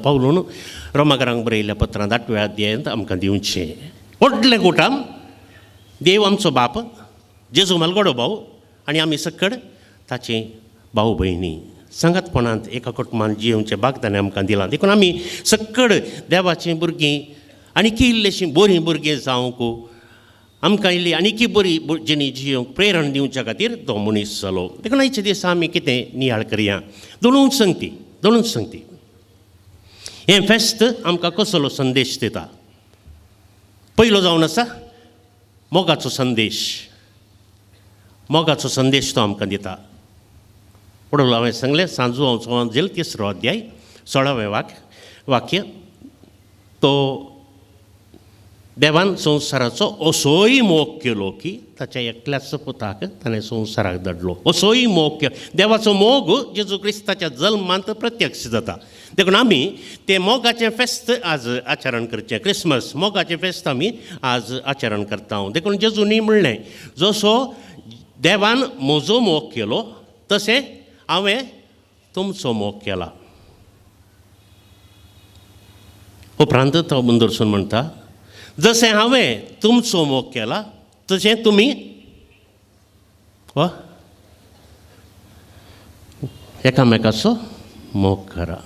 पावलून रोमागारांक बरयल्ल्या पत्रांत 8व्या अध्यायांत आमकां दिवचें व्हडलें कुटाम, देव आमचो बाप, जेजू मलगोडो भाव आनी आमी सक्कड ताचे भाव भयणी सांगातपणांत एका कुटुंबान जियेवचें भाग ताणें आमकां दिलां. देखून आमी सक्कड देवाचीं भुरगीं आनीकी इल्लेशीं बरीं भुरगीं जावंक आमकां इल्ली आनीकी बरी जिणी जियेवंक प्रेरण दिवच्या खातीर तो मनीस जालो. देखून आयच्या दिसा आमी कितें नियाळ करया, दोनूच संगती, दोनूच संगती. हें फेस्त आमकां कसलो संदेश दिता? पयलो जावन आसा मोगाचो संदेश, मोगाचो संदेश तो आमकां दिता. पडलो हांवें सांगलें सांजू हांव जेल 3रो अध्याय 16वें वाक्य, तो देवान संवसाराचो असोय मोग केलो की ताच्या एकल्याच पुताक ताणें संवसाराक धाडलो. असोय मोग केलो, देवाचो मोग जेजू क्रिस्ताच्या जल्मांत प्रत्यक्ष जाता. देखून आमी तें मोगाचें फेस्त आज आचरण करचें, क्रिसमस मोगाचें फेस्त आमी आज आचरण करता. देखून जेजूनी म्हणलें जसो देवान म्हजो मोग केलो तशें हांवें तुमचो मोग केला. उपरांत तो मुंदरसून म्हणटा जशें हांवें तुमचो मोग केला तशें तुमी एकामेकाचो मोग करा.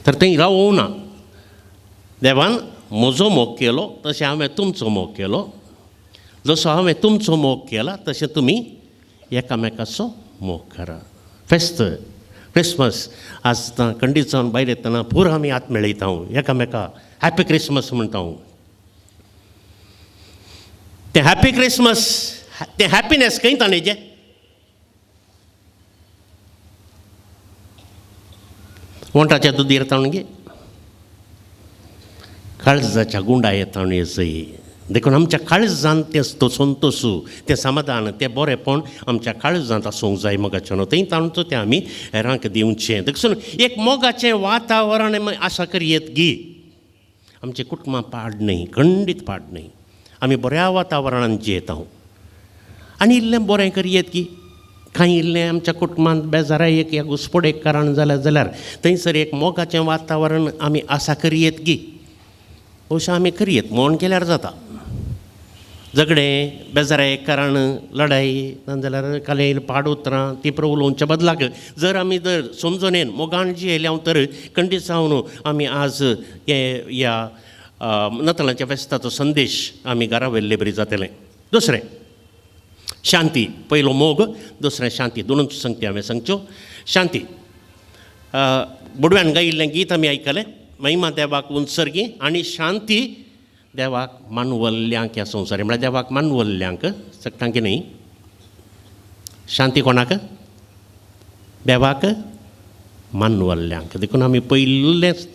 तर थंय रावूं ना, देवान म्हजो मोग केलो तशें हांवें तुमचो मोग केलो, जसो हांवें तुमचो मोग केला तशें तुमी एकामेकाचो मोग करा. फेस्त क्रिसमस आज खंडीत जावन भायर येतना पुरो आमी हात मेळयता, एकामेका हॅपी क्रिसमस म्हणटा. तें हॅपी क्रिसमस, तें हॅपिनेस खंय ताणें जें वंटाच्या दुदीर ताणून गे काळजाच्या गुंडा येता जय. देखून आमच्या काळजांत तें तो संतोशू, तें समाधान, तें बरेंपण आमच्या काळजांत आसूंक जाय मोगाचें न्हू. थंय ताणचो तें आमी हेरांक दिवचें. देखून एक मोगाचें वातावरण आसा करयेत गी आमचें कुटुंबां पाड न्हय, खंडीत पाड न्हय. आमी बऱ्या वातावरणांत जियेता आनी इल्लें बरें करयेत की कांय इल्लें आमच्या कुटुंबांत बेजाराय एक या घुसपोडेक कारण जाल्यार जाल्यार थंयसर एक मोगाचें वातावरण आमी आसा करयेत गी अशें आमी करयेत म्हण केल्यार जाता. झगडें बेजाराय कारण लडाई नाजाल्यार कालें पाड उतरां ती उलोवच्या बदलाक जर आमी जर समजोनेन मोगान जियेल्या तर खंडीत जावन आमी आज हे ह्या नतालांच्या फेस्ताचो संदेश आमी घरा व्हेल्ले बरी जातलें. दुसरें शांती, पयलो मोग, दुसरें शांती. दोनूच संगती हांवें सांगच्यो. शांती बुडव्यान गायिल्लें गीत आमी आयकलें, महिमा देवाक उंचसर्गी आनी शांती देवाक मानवल्ल्यांक ह्या संवसारी, म्हळ्यार देवाक मानवल्ल्यांक सगटांक न्हय. शांती कोणाक? देवाक मानवल्ल्यांक. देखून आमी पयलेंच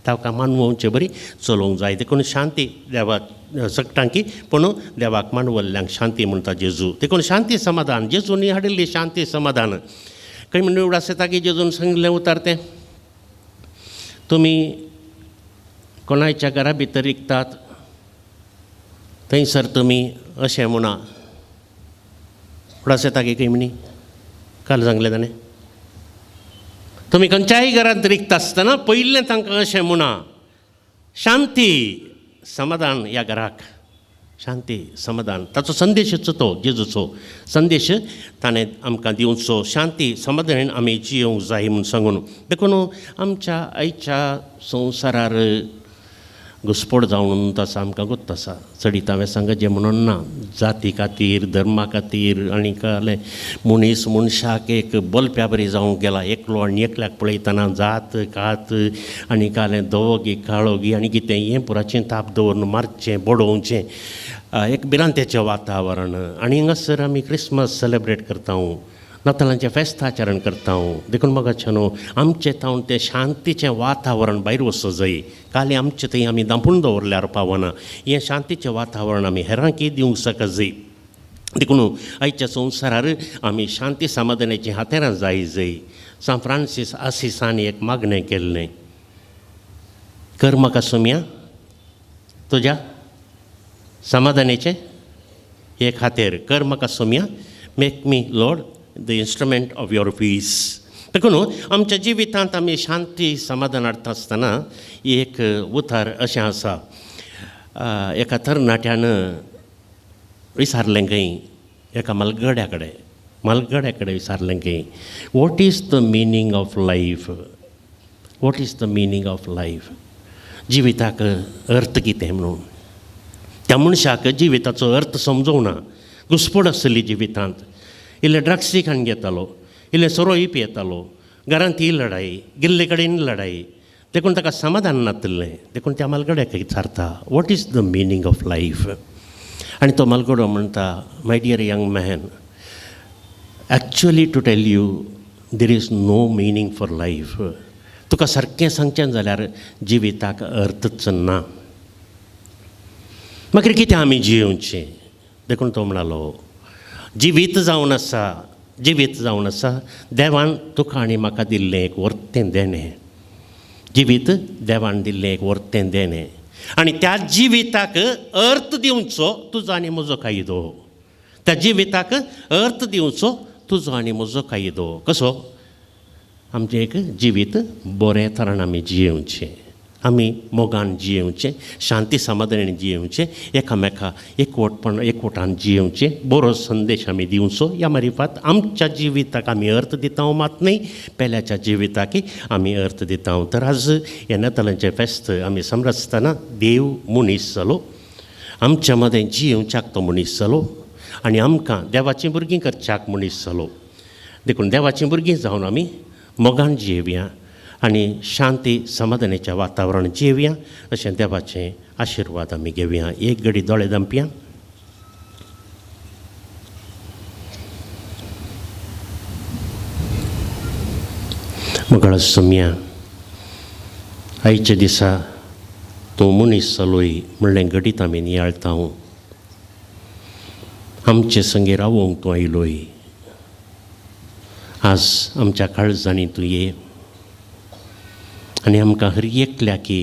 ताका मानवोवचे बरी चलोवंक जाय. देखून शांती देवाक सगटांकी पूण देवाक मानवल्ल्यांक शांती म्हणटा जेजू. देखून शांती समाधान जेजूनी हाडिल्ली शांती समाधान. खंय म्हणून उडास येता की जेजून सांगलें उतार तें तुमी कोणायच्या घरा भितर रिगतात थंयसर तुमी अशें म्हणा. उडास येता की खंय म्हणी काल सांगलें ताणें, तुमी खंयच्याय घरांत रिगता आसतना पयलें तांकां अशें म्हणा शांती समाधान ह्या घराक, शांती समाधान. ताचो संदेशच तो जेजूचो संदेश ताणें आमकां दिवचो, शांती समाधान आमी जियोंक जाय म्हूण सांगून. देखून आमच्या आयच्या संवसारार घुस्पड जावन आसा आमकां गोत्त आसा. चडीत हांवें सांगचें म्हणून ना, जाती खातीर धर्मा खातीर आनी कहलें मनीस मनशाक एक बलप्या बरी जावंक गेला. एकलो आनी एकल्याक पळयतना जात कात आनी कहलें धवो गी काळो गी आनी कितें हें पुराचें ताप दवरून मारचें बडोवचें एक भिरांतेचें वातावरण. आनी हांगासर आमी क्रिसमस सेलेब्रेट करता. नातालांचें फेस्त आचरण करता. देखून मोगाचे न्हू आमचें तावन तें शांतीचें वातावरण भायर वचूं जाय. काली आमचें थंय आमी दांपून दवरल्यार पावना. हें शांतीचें वातावरण आमी हेरांकय दिवंक शकत जाय. देखून आयच्या संवसारार आमी शांती समाधानाचीं हातेरां जाय जाय. सांत फ्रांसीस आसिसान एक मागणें केल्लें, कर म्हाका सोम्या तुज्या समाधानाचें एक हातेर, कर म्हाका Saumya, make me Lord the instrument of your peace. देखून आमच्या जिवितांत आमी शांती समाधान हाडटा आसतना एक उतार अशें आसा. एका तरणाट्यान विचारलें खंय एका मालगड्या कडेन, मालगड्या कडेन विचारलें खंय, what is the meaning of life, what is the meaning of life, जिविताक अर्थ कितें म्हणून. त्या मनशाक जिविताचो अर्थ समजोवना, घुस्पड आसली जिवितांत. इल्लें ड्रग्सूय खाण घेतालो, इल्लें सोरोय पियेतालो, घरांत ही लडाई, गेल्ले कडेन लडाई, देखून ताका समाधान नातिल्लें. देखून त्या मालगड्याक विचारता, what is the meaning of life. आनी तो मालगडो म्हणटा, my dear young man, actually to tell you there is no meaning for life. तुका सारकें सांगचें जाल्यार जिविताक अर्थच ना. मागीर कितें आमी जियेवचें? देखून तो म्हणालो, जिवीत जावन आसा, जिवीत जावन आसा देवान तुका आनी म्हाका दिल्लें एक वर्तें देणें. जिवीत देवान दिल्लें एक वर्तें देणें आनी त्या जिविताक अर्थ दिवचो तुजो आनी म्हजो कायदो. त्या जिविताक अर्थ दिवचो तुजो आनी म्हजो कायदो. कसो? आमचें एक जिवीत बरें तरान आमी जियेवचें, आमी मोगान जियेवचें, शांती समाधानान जियेवचें, एकामेका एकवटपण एकवटान जियेवचें, बरो संदेश आमी दिवचो. ह्या मारिफात आमच्या जिविताक आमी अर्थ दिता मात न्हय, पेल्याच्या जिविताकय आमी अर्थ दिता. तर आज ह्या नातालांचें फेस्त आमी समजतना देव मनीस जालो, आमच्या मदें जियेवच्याक तो मनीस जालो आनी आमकां देवाचीं भुरगीं करच्याक मनीस जालो. देखून देवाचीं भुरगीं जावन आमी मोगान जियेवया आनी शांती समाधानाच्या वातावरण जियेवया अशें देवाचें आशिर्वाद आमी घेवया. एक घडी दोळे धांपया. मोगाळ सोम्या, आयच्या दिसा तूं मनीस जालोय म्हणलें घडीत आमी नियाळता. आमचे संगे रावोंक तूं आयलोय, आज आमच्या काळजांनी तूं ये आनी आमकां हर एकल्याकी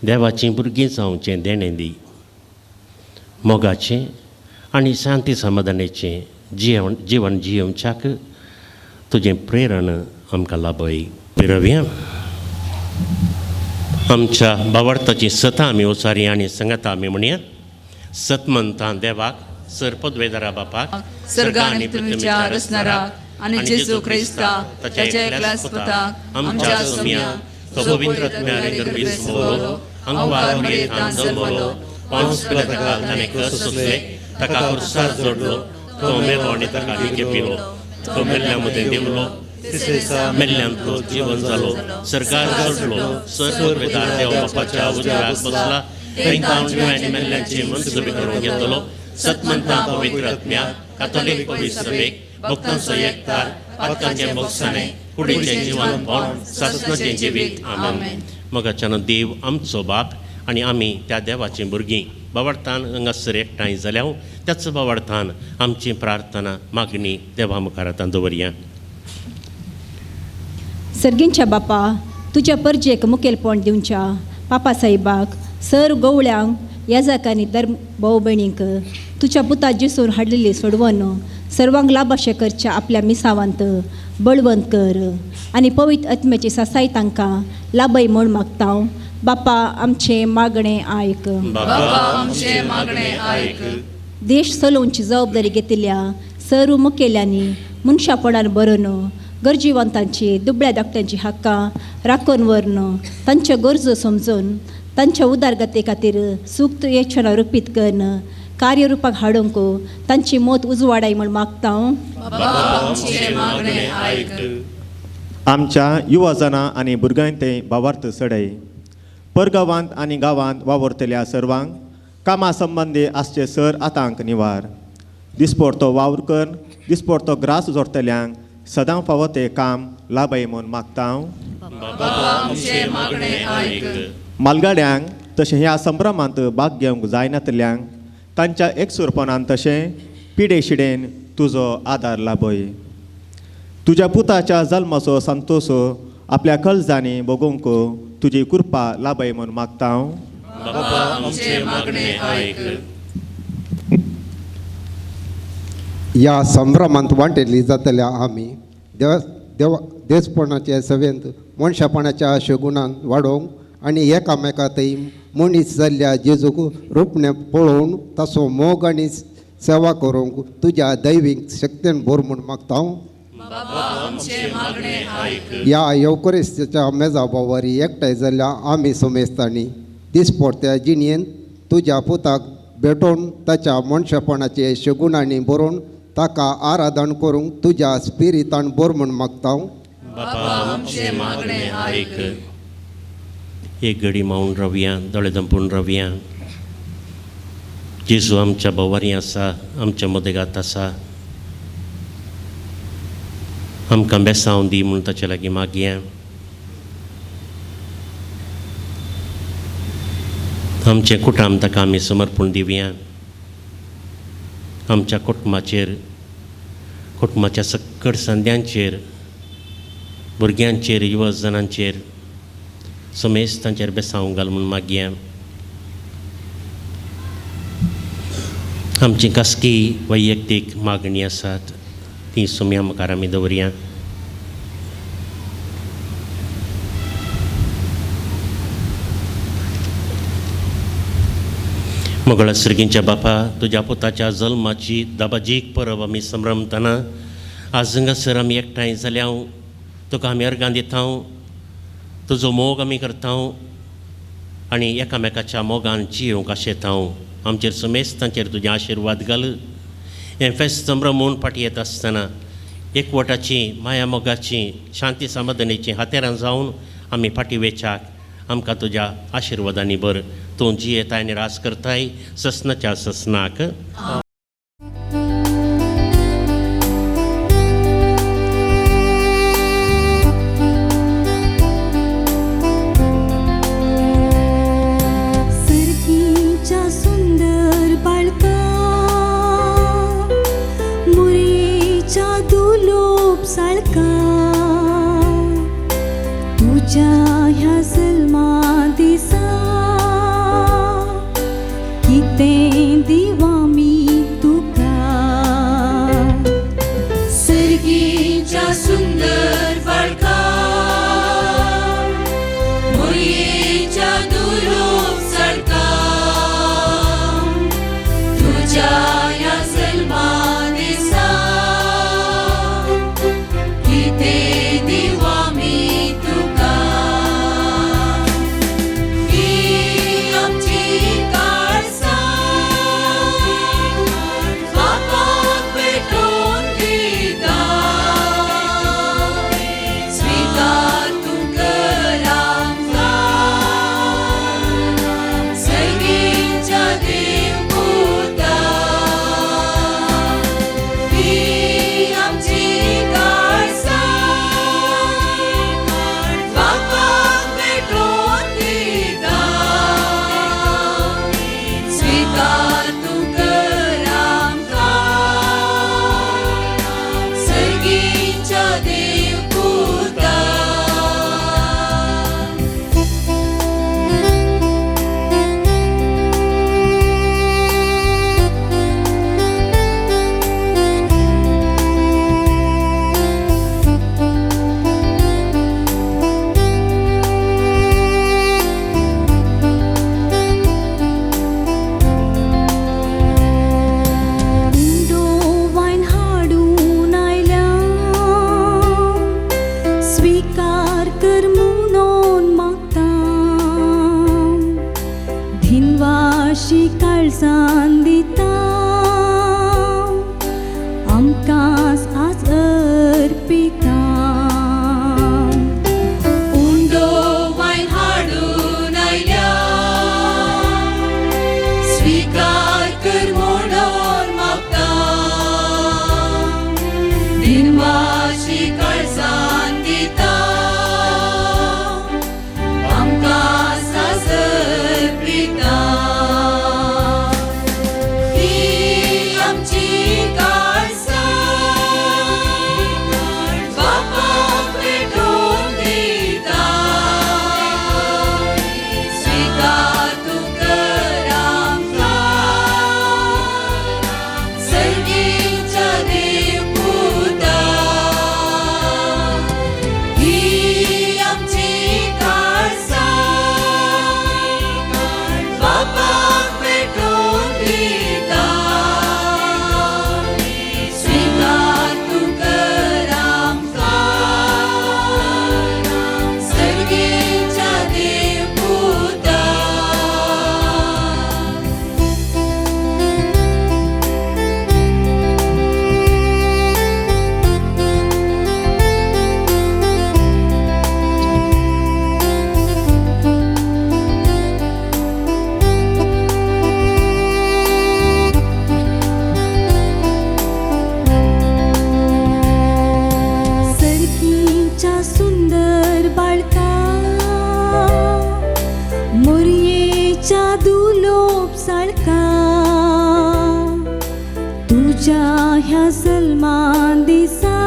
देवाचीं भुरगीं जावचें देणें दी. मोगाचें आनी शांती समाधानाचें जिवन जिवन जियेवच्याक तुजें प्रेरण आमकां लाभय. पिरवया आमच्या बावडताची सतां आमी उचारी आनी संगता आमी म्हणया. सत म्हणटा देवाक, सर पदवेदारा बापाक, सर्ग आनी पृथ्वीच्या रचणाराक आनी जेजू क्रिस्ता ताच्या एकल्याच पुताक आमच्या सोम्या, तो पवित्र आत्म्याने गर्भीत समवलो, अंगवार मरियेंतान जल्मलो, पावस पिलाताका ताणें कस सोंसले, ताका खुर्सार जोडलो, तो मेलो आनी ताका लिकेपिलो, तो मेल्ल्या मदें देंवलो, मेल्ल्यांतलो जिवन जालो, सरकार जोडलो, सर पदवेदार देव बापाच्या उजव्याक बसला, थंय तावन जिव्या आनी मेल्ल्यांची मनसुबी करूंक येतलो. सतमंता पवित्र आत्म्या, कातोलीक पवित्र सभेक, भक्तांचो एकतार, पातकांचें मोगसाणें, कुडीचें जिवनपण, सासणाचें जिवीत. आमेन. मोगाच्यान देव आमचो बाप आनी आमी त्या देवाचीं भुरगीं बावडतान हांगासर एकठांय जाल्या त्याच बावडतान आमची प्रार्थना मागणी देवा मुखार आतां दवरया. सर्गींच्या बापा, तुज्या परजेक मुखेलपण दिवच्या पापा साहेबाक, सर गवळ्यांक, याजाक आनी धर्म भाव भयणींक तुज्या पुता जेसून हाडलेली सोडवण सर्वांक लाभाशें करच्या आपल्या मिसावांत बळवंत कर आनी पवित्र आत्म्याची सासाय तांकां लाभय म्हूण मागता. बापा आमचें मागणें आयक. बापा आमचें मागणें आयक. देश चलोवची जबाबदारी घेतिल्ल्या सर्व मुखेल्यांनी मनशापणान बरोवन गरजेवंतांची, दुबळ्या धाकट्यांची हक्कां राखून व्हरून तांच्यो गरजो समजून तांच्या उदरगती खातीर सूक्त योजना रुपीत करून कार्यरुपाक हाडूंक तांची मत उजवाडाय म्हूण मागता. आमच्या युवाजनां आनी भुरग्यांक ते भावार्थ चडय परगांवांत आनी गांवांत वावुरतल्या सर्वांक कामा संबंदी आसचे सर आतांक निवार. दिसपडतो वावर कर दिसपडतो ग्रास जोडटल्यांक सदां फावो तें काम लाभय म्हूण मागता. मालगाड्यांक तशें ह्या संभ्रमांत भाग घेवंक जायनातल्यांक तांच्या एकसुरपणान तशें पिडे शिडेन तुजो आदार लाभय. तुज्या पुताच्या जल्माचो संतोश आपल्या कळजांनी भोगोवंक तुजी कृपा लाभय म्हूण मागता. ह्या संभ्रमांत वांटेली जातल्या आमी देव देव देसपणाचे सवेंत मनशापणाच्या शगुणान वाडोवंक आनी एकामेका थंय मनीस जाल्ल्या जेजूक रुपणें पळोवन ताचो मोग आनी सेवा करूंक तुज्या दैवीक शक्तेन भर म्हूण मागता. ह्या येवकरिस्ताच्या मेजा बावारी एकठांय जाल्ल्या आमी समेस्तांनी दिसपडत्या जिणेंत तुज्या पुताक भेटोवन ताच्या मनशापणाचे शगुणांनी बरोवन ताका आराधन करूंक तुज्या स्पिरितान भर म्हूण मागता. एक घडी मावन रावया, दोळे दंपून रावया. जेजू आमच्या भोवारी आसा, आमच्या मदगात आसा. आमकां बेसांव दी म्हूण ताचे लागीं मागया. आमचें कुटाम ताका आमी समर्पण दिवया. आमच्या कुटुंबाचेर, कुटुंबाच्या सक्कड संद्यांचेर, भुरग्यांचेर, युवजनांचेर, समेस्तांचेर बेसांव घाल म्हूण मागया. आमची खासगी वैयक्तीक मागणी आसात ती सोम्या मुखार आमी दवरया. मोगळा सर्गींच्या बापा, तुज्या पुताच्या जल्माची दाबाजीक परब आमी संभ्रमतना आज हांगासर आमी एकठांय जाल्या तुका आमी अर्गां दिता, तुजो मोग आमी करता आनी एकामेकाच्या मोगान जियोवंक आशेता. आमचेर समेस्तांचेर तुजें आशिर्वाद घाल. हें फेस्त संभ्रमून फाटीं येता आसतना एकवटाची, माया मोगाची, शांती समाधानाची हातेरां जावन आमी फाटीं वेच्याक आमकां तुज्या आशिर्वादांनी भर. तूं जियेताय आनी राज करताय ससनाच्या ससनाक. स्वीकार कर म्हणून मागता. तुज्या ह्या सलमान दिसा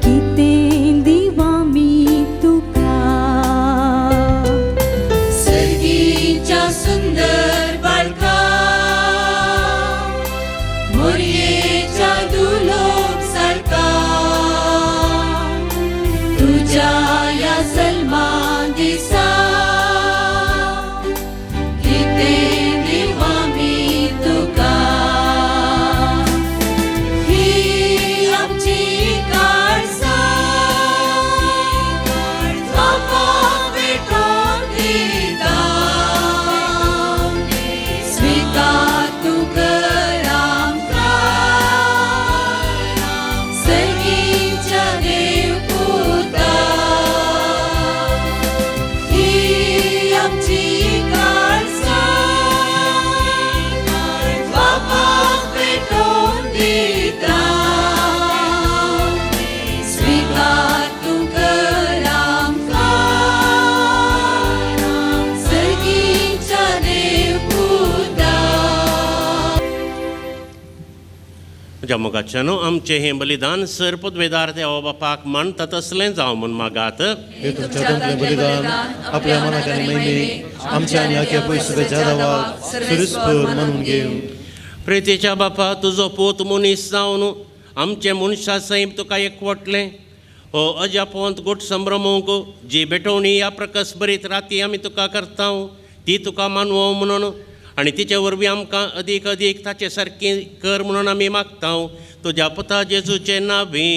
कितें दिवा मी तुका. सर्गीच्या सुंदर बाळका मोरयेच्या दुलोक सारका तुज्या ह्या सलमान दिसा कितें दिवा मी तुका. ही आमची काळजां बापा भेटोवन दिता, स्विकार तूं कर आमकां सर्गीच्या देवपुता. ही आमची काळजां बापा भेटोवन दिता, स्विकार तूं कर आमकां सर्गीच्या देवपुता. म्हज्या मोगाच्यानो आमचें हें बलिदान सर पदवेदार देवा बापाक मानता तसलें जावं म्हूण मागात. हे तुमच्या तुमचें बलिदान आपल्या मनाक आनी महिमेक आमच्या आनी आख्या पयसुच्या जाधवाक सुरसपूर म्हणून घेवं. प्रेतीच्या बापा तुजो पूत मनीस जावन आमचें मनशा सैम तुका एकवटलें. हो अजापवंत गोट संभ्रमूंक जी भेटवणी ह्या प्रकस बरीत राती आमी तुका करता ती तुका मानवो म्हणून आनी तिचे वरवीं आमकां अदीक अदीक ताचे सारकी कर म्हणून आमी मागता तुज्या पुता जेजूचे नांवी.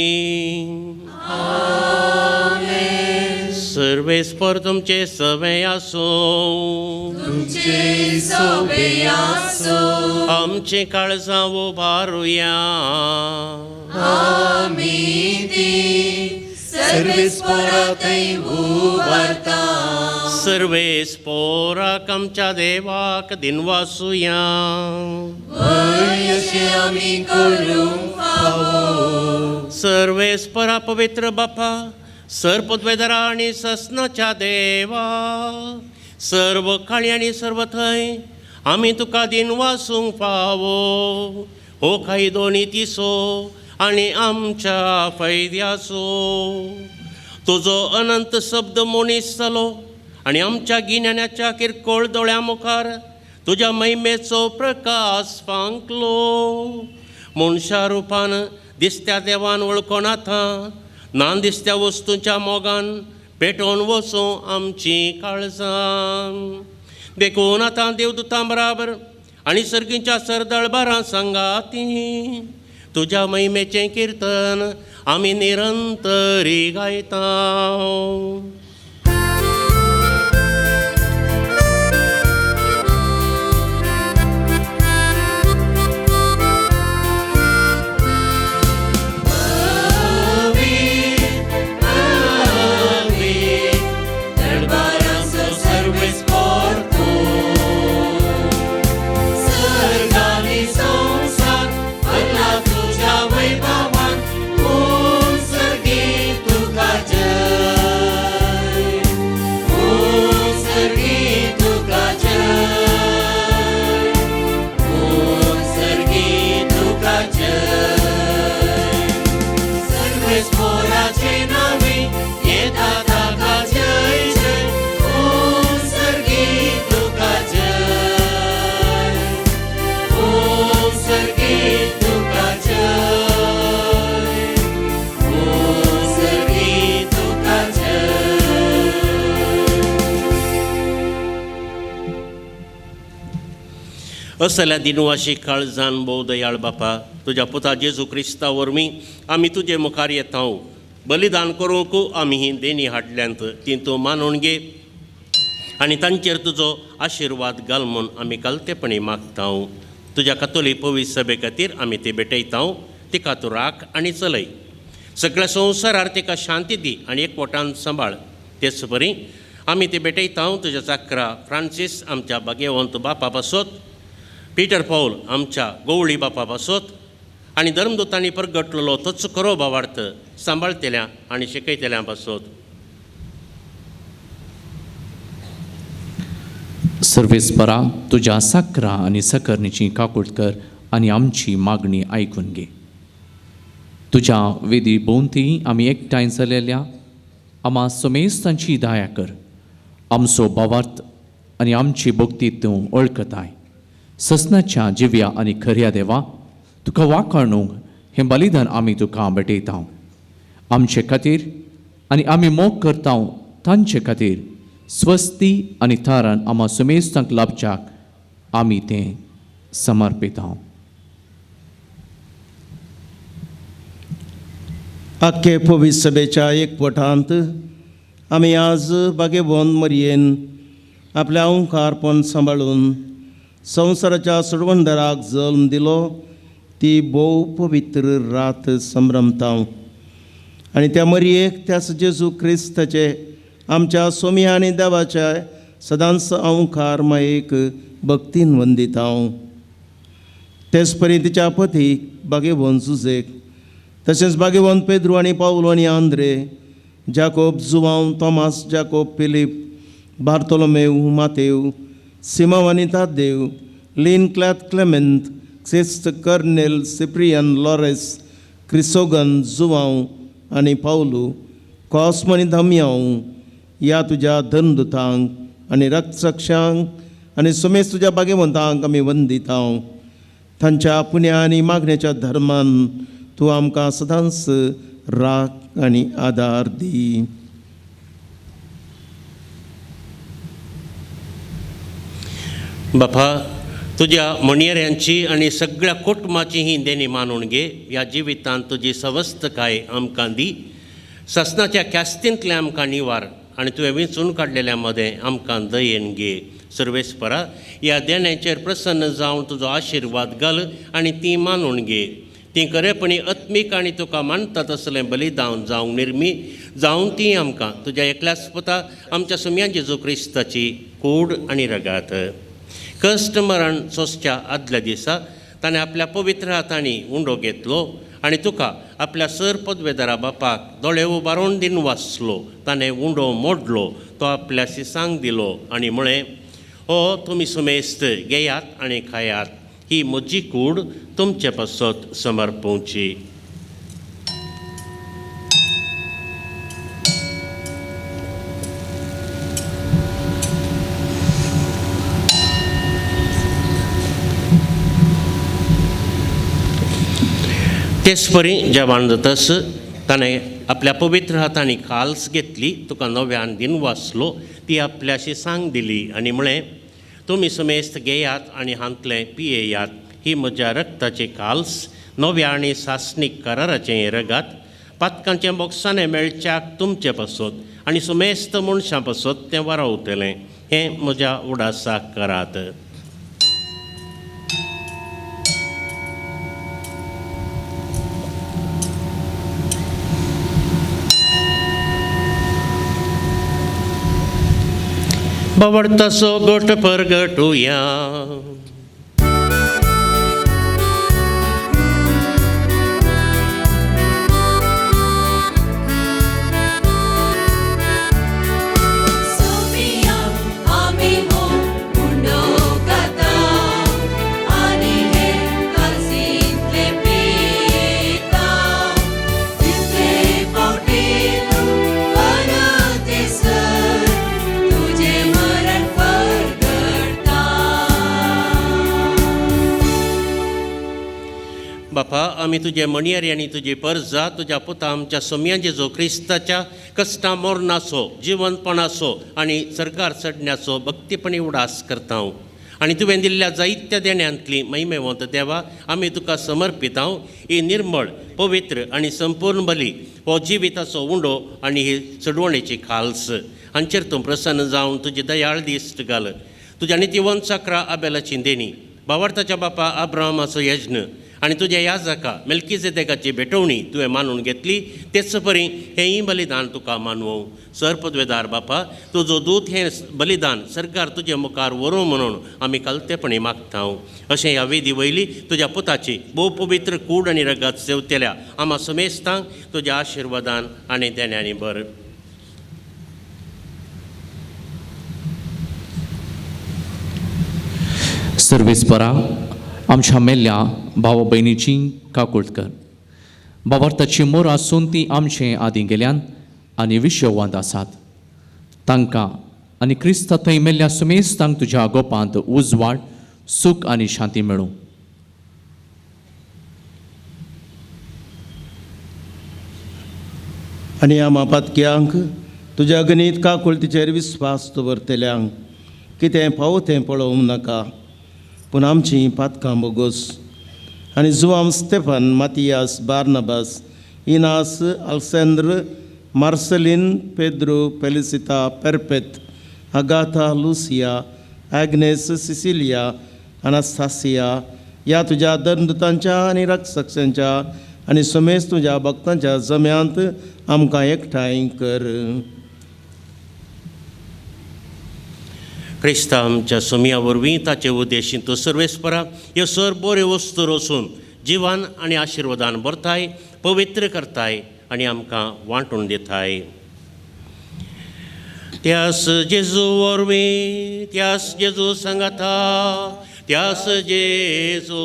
सर्वेस्पर तुमचे सवे आसूं. तुमचे सोबे आसूं. आमचीं काळजां उबारुया. आमी ती सर्वेस्परा थंय उबारता. सर्वेस्पोराक आमच्या देवाक दिनवासुया. व्हय अशें आमी करूंक फावो. सर्वेस्परा पवित्र बापा सर पदवेदारा आनी ससनाच्या देवा सर्व काळी आनी सर्व थंय आमी तुका दिनवासूंक फावो. हो कायदो नितीचो आनी आमच्या फायद्याचो. तुजो अनंत शब्द मनीस जालो आनी आमच्या गिन्यानाच्या किरकोळ दोळ्यां मुखार तुज्या महिमेचो प्रकाश फांकलो. मनशा रुपान दिसत्या देवान वळखून आतां ना दिसत्या वस्तूंच्या मोगान पेटोवन वचूं आमची काळजां. देखून आतां देवदूतां बराबर आनी सर्गीच्या सरदळबारां सांगाती तुज्या महिमेचें किर्तन आमी निरंतरी गायता. असल्या दिनवाशी काळजान भोव दयाळ बापा तुज्या पुता जेजू क्रिस्ता वरवीं आमी तुजे मुखार येता. बलिदान करूंक आमी ही देणी हाडल्यांत ती तूं मानून घे आनी तांचेर तुजो आशिर्वाद घाल म्हूण आमी कालतेपणी मागता. तुज्या कातोलीक पवित्र सभे खातीर आमी ती भेटयता. तिका तूं राख आनी चलय. सगळ्या संवसारार तिका शांती दी आनी एकवटान सांबाळ. तेच परी आमी ती भेटयता तुज्या चाकरा फ्रांसीस आमच्या भाग्यवंत बापा पासत, पीटर पावल आमच्या गोवळी बापा पासत आनी धर्मदूतांनी परगटलेलो तोच खरो भावार्थ सांबाळतल्या आनी शिकयतल्या पासत. सर्वेस्परा तुज्या साकरा आनी सकरणीची काकूट कर आनी आमची मागणी आयकून घे. तुज्या वेदी भोंवती आमी एकठांय जालेल्या आमा समेस्तांची दया कर. आमचो भावार्थ आनी आमची भक्ती तूं वळखताय. ससनाच्या जिव्या आनी खऱ्या देवा, तुका वाखाणूंक हें बलिदान आमी तुका भेटयता. आमचे खातीर आनी आमी मोग करता तांचे खातीर स्वस्ती आनी थारान आमा सुमेस्तांक लाभच्याक आमी तें समर्पिता. आख्खे पवित्र सभेच्या एकवटांत आमी आज बागेवन मरयेन आपल्या ओंकारपण सांबाळून संवसाराच्या सोडवणदाराक जल्म दिलो ती भोव पवित्र रात संभ्रमता. आनी त्या मरयेक त्याच जेजू क्रिस्ताचे आमच्या सोम्या आनी देवाच्या सदांच ओंकार मायेक भक्तीन वंदिता. तेच परी तिच्या पतीक बागेवन जुजेक, तशेंच बागेवन पेद्रू आनी पावलो आनी आंद्रे, जाकोब, जुवांव, तॉमास, जाकोब, फिलीप, बार्तोलोमेव, मातेव, सिमाव आनी तादेव, लीन क्लॅत क्लेमेंत, क्रिस्त कर्नेल, सिप्रियन, लॉरेस, क्रिसोगन, जुवांव आनी पावलू, कॉस्म आनी दामयांव ह्या तुज्या धनदुतांक आनी रक्षक्षांक आनी सुमेस तुज्या बागेवंतांक आमी वंदिता. तांच्या पुण्या आनी मागण्याच्या धर्मान तूं आमकां सदांच राख आनी आदार दी. बापा, तुज्या म्हणयाऱ्यांची आनी सगळ्या कुटुंबाची ही देणी मानून घे. ह्या जिवितांत तुजी सवस्तकाय आमकां दी. ससनाच्या ख्यास्तींतलें आमकां निवार आनी तुवें विंचून काडलेल्या मदें आमकां दयेन घे. सर्वेस्परा, ह्या देण्याचेर प्रसन्न जावन तुजो आशिर्वाद घाल आनी ती मानून घे. ती खरेपणी आत्मीक आनी तुका मानता तसलें बलिदान जावंक निर्मी जावन ती आमकां तुज्या एकल्याच पुता आमच्या सुम्या जेजू क्रिस्ताची कूड आनी रगात. कश्ट मरण सोंसच्या आदल्या दिसा ताणें आपल्या पवित्र हातांनी उंडो घेतलो आनी तुका आपल्या सर पदवेदारा बापाक दोळे उबारून दिन वाचलो. ताणें उंडो मोडलो, तो आपल्या शिसांक दिलो आनी म्हळें, हो तुमी सुमेस्त घेयात आनी खायात, ही म्हजी कूड तुमचे पासत समर्पोवची. तेच परी जेवण जातस ताणें आपल्या पवित्र हातांनी काल्स घेतली, तुका नव्यान दिन वाचलो, ती आपल्याशी सांग दिली आनी म्हळें, तुमी समेस्त घेयात आनी हांतलें पियेयात, ही म्हज्या रक्ताची काल्स, नव्या आनी सासणीक कराराचें रगात, पातकांचें बोक्साणें मेळच्याक तुमचे पासत आनी सुमेस्त मनशां पासत तें वारावतलें. हें म्हज्या उडासाक करात. बावडतासो गोट परगटुया. बापा, आमी तुजे म्हणयारी आनी तुजी परजा तुज्या पुता आमच्या सोम्या जेजू क्रिस्ताच्या कश्टां मरणाचो, जिवंतपणाचो आनी सरकार चडण्याचो भक्तीपणी उडास करता आनी तुवें दिल्ल्या जायत्या देण्यांतली महिमेवंत देवा आमी तुका समर्पिता. ही निर्मळ, पवित्र आनी संपूर्ण बली, हो जिविताचो उंडो आनी ही चडवणेची खाल्स हांचेर तूं प्रसन्न जावन तुजी दयाळ दिश्ट घाल. तुज्या नितीवंत साकरा आबेलाची देणी, बावार्थाच्या बापा अब्राहमाचो यज्ञ आनी तुज्या याजका मेल्कीजेदेकाची भेटवणी तुवें मानून घेतली, तेच परी हेंय बलिदान तुका मानवूं. सर पदवेदार बापा, तुजो दूत हें बलिदान सरकार तुजे मुखार व्हरूं म्हणून आमी कालतेपणी मागता. अशें ह्या वेदी वयली तुज्या पुताची भोव पवित्र कूड आनी रगत सेवतेल्या आमा समेस्तांक तुज्या आशिर्वादान आनी देण्यांनी भर. सर्वेस्परा, आमच्या मेल्ल्या भाव भयणीची काकूट कर. बाबार्थाची मोर आसून ती आमचे आदीं गेल्यान आनी विश्ववांत आसात. तांकां आनी क्रिस्ता थंय मेल्ल्या सुमेस्तांक तुज्या गोपांत उजवाड, सूख आनी शांती मेळूं. आनी आमा पातक्यांक तुज्या गणीत काकुळतीचेर विस्वास दवरतल्यांक कितें फावो तें पळोवंक नाका, पूण आमचीं पातकां बोगोस. आनी Joao Stephen, Matias, Barnabas, Inas, Alexandra, Marcelin, Pedro, Felicita, Perpet, Agatha, Lucia, Agnes, Cecilia, Anastasia ह्या तुज्या दंदतांच्या आनी रक्षकांच्या आनी समेज तुज्या भक्तांच्या जम्यांत आमकां एकठांय कर. क्रिस्ता आमच्या सोमया वरवीं ताचे उद्देशीन तूं सर्वेस्परा ह्यो सर बऱ्यो वस्तू रोसून जिवान आनी आशिर्वादान भरताय, पवित्र करताय आनी आमकां वांटून दिताय. त्यास जेजू वरवीं, त्यास जेजू सांगाता, त्यास जेजू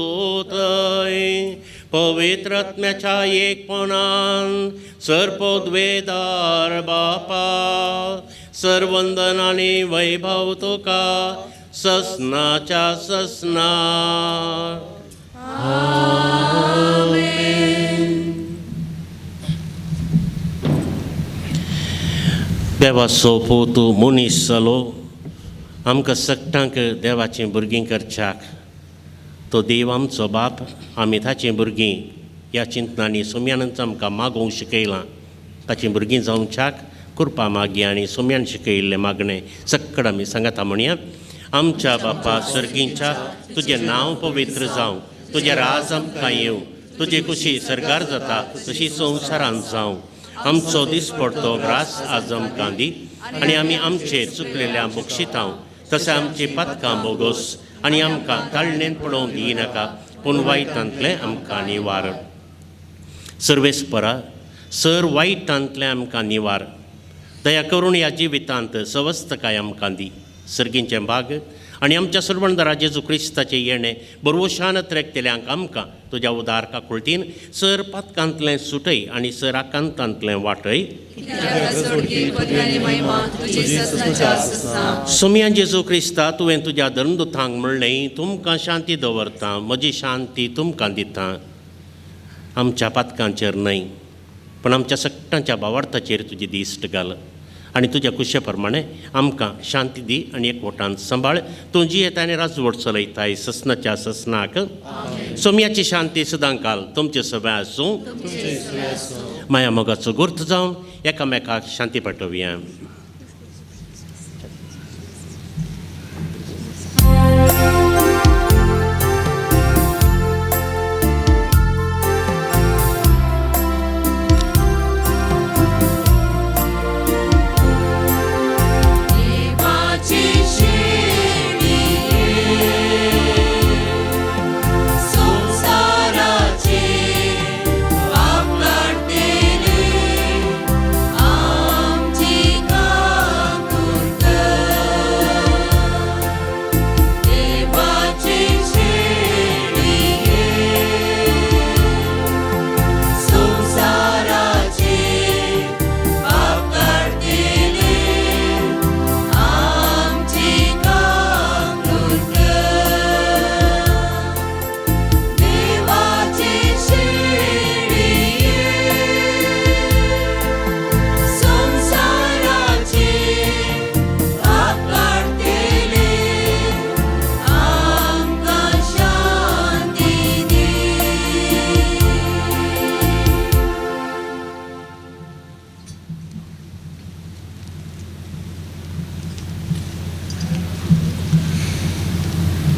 थंय पवित्र आत्म्याच्या एकपणान सर्पोद्वेदार बापा सर्वंदन आनी वैभव तुका ससनाच्या ससना. देवाचो पूत मनीस जालो आमकां सगटांक देवाचीं भुरगीं करच्याक. तो देव आमचो बाप, आमी ताचीं भुरगीं ह्या चिंतनांनी सोम्यानच आमकां मागोवंक शिकयलां. ताचीं भुरगीं जावच्याक कृपा मागी आनी सोम्यान शिकयिल्लें मागणें सक्कड आमी सांगाता म्हणया. आमच्या बापा सर्गींच्या, तुजें नांव पवित्र जावं, तुजें राज आमकां येवं, तुजे कुशी सरकार जाता तशी संवसारांत जावं. आमचो दिसपडतो ग्रास आज आमकां दी आनी आमी आमचे चुकलेल्या बक्षितांव तशें आमची पातकां बोगोस आनी आमकां ताळणेन पळोवंक दिनाका, पूण वायटांतलें आमकां निवार. सर्वेस्परा सर वायटांतलें आमकां निवार. दया करून ह्या जिवितांत सवस्तकाय आमकां दी. सर्गींचें भाग आनी आमच्या सर्वणदारा जेजू क्रिस्ताचें येणें बरवशान त्रेकतेल्यांक आमकां तुज्या उदार काकुळतीन सर पातकांतलें सुटय आनी सर आकांतांतलें वाटय. सोमया जेजू क्रिस्ता, तुवें तुज्या धर्मदुतांक म्हणलें, तुमकां शांती दवरता, म्हजी शांती तुमकां दिता. आमच्या पातकांचेर न्हय पण आमच्या सगटांच्या भावार्थाचेर तुजी दिश्ट घाल आनी तुज्या कुशे प्रमाणे आमकां शांती दी आनी एकवटान सांबाळ. तूं जियेता आनी राजवट चलयताय ससनाच्या ससनाक. सोमयाची शांती सदांकाल तुमचे सगळें आसूं. माया मोगाचो गुर्त जावन एकामेकाक शांती पाठोवया.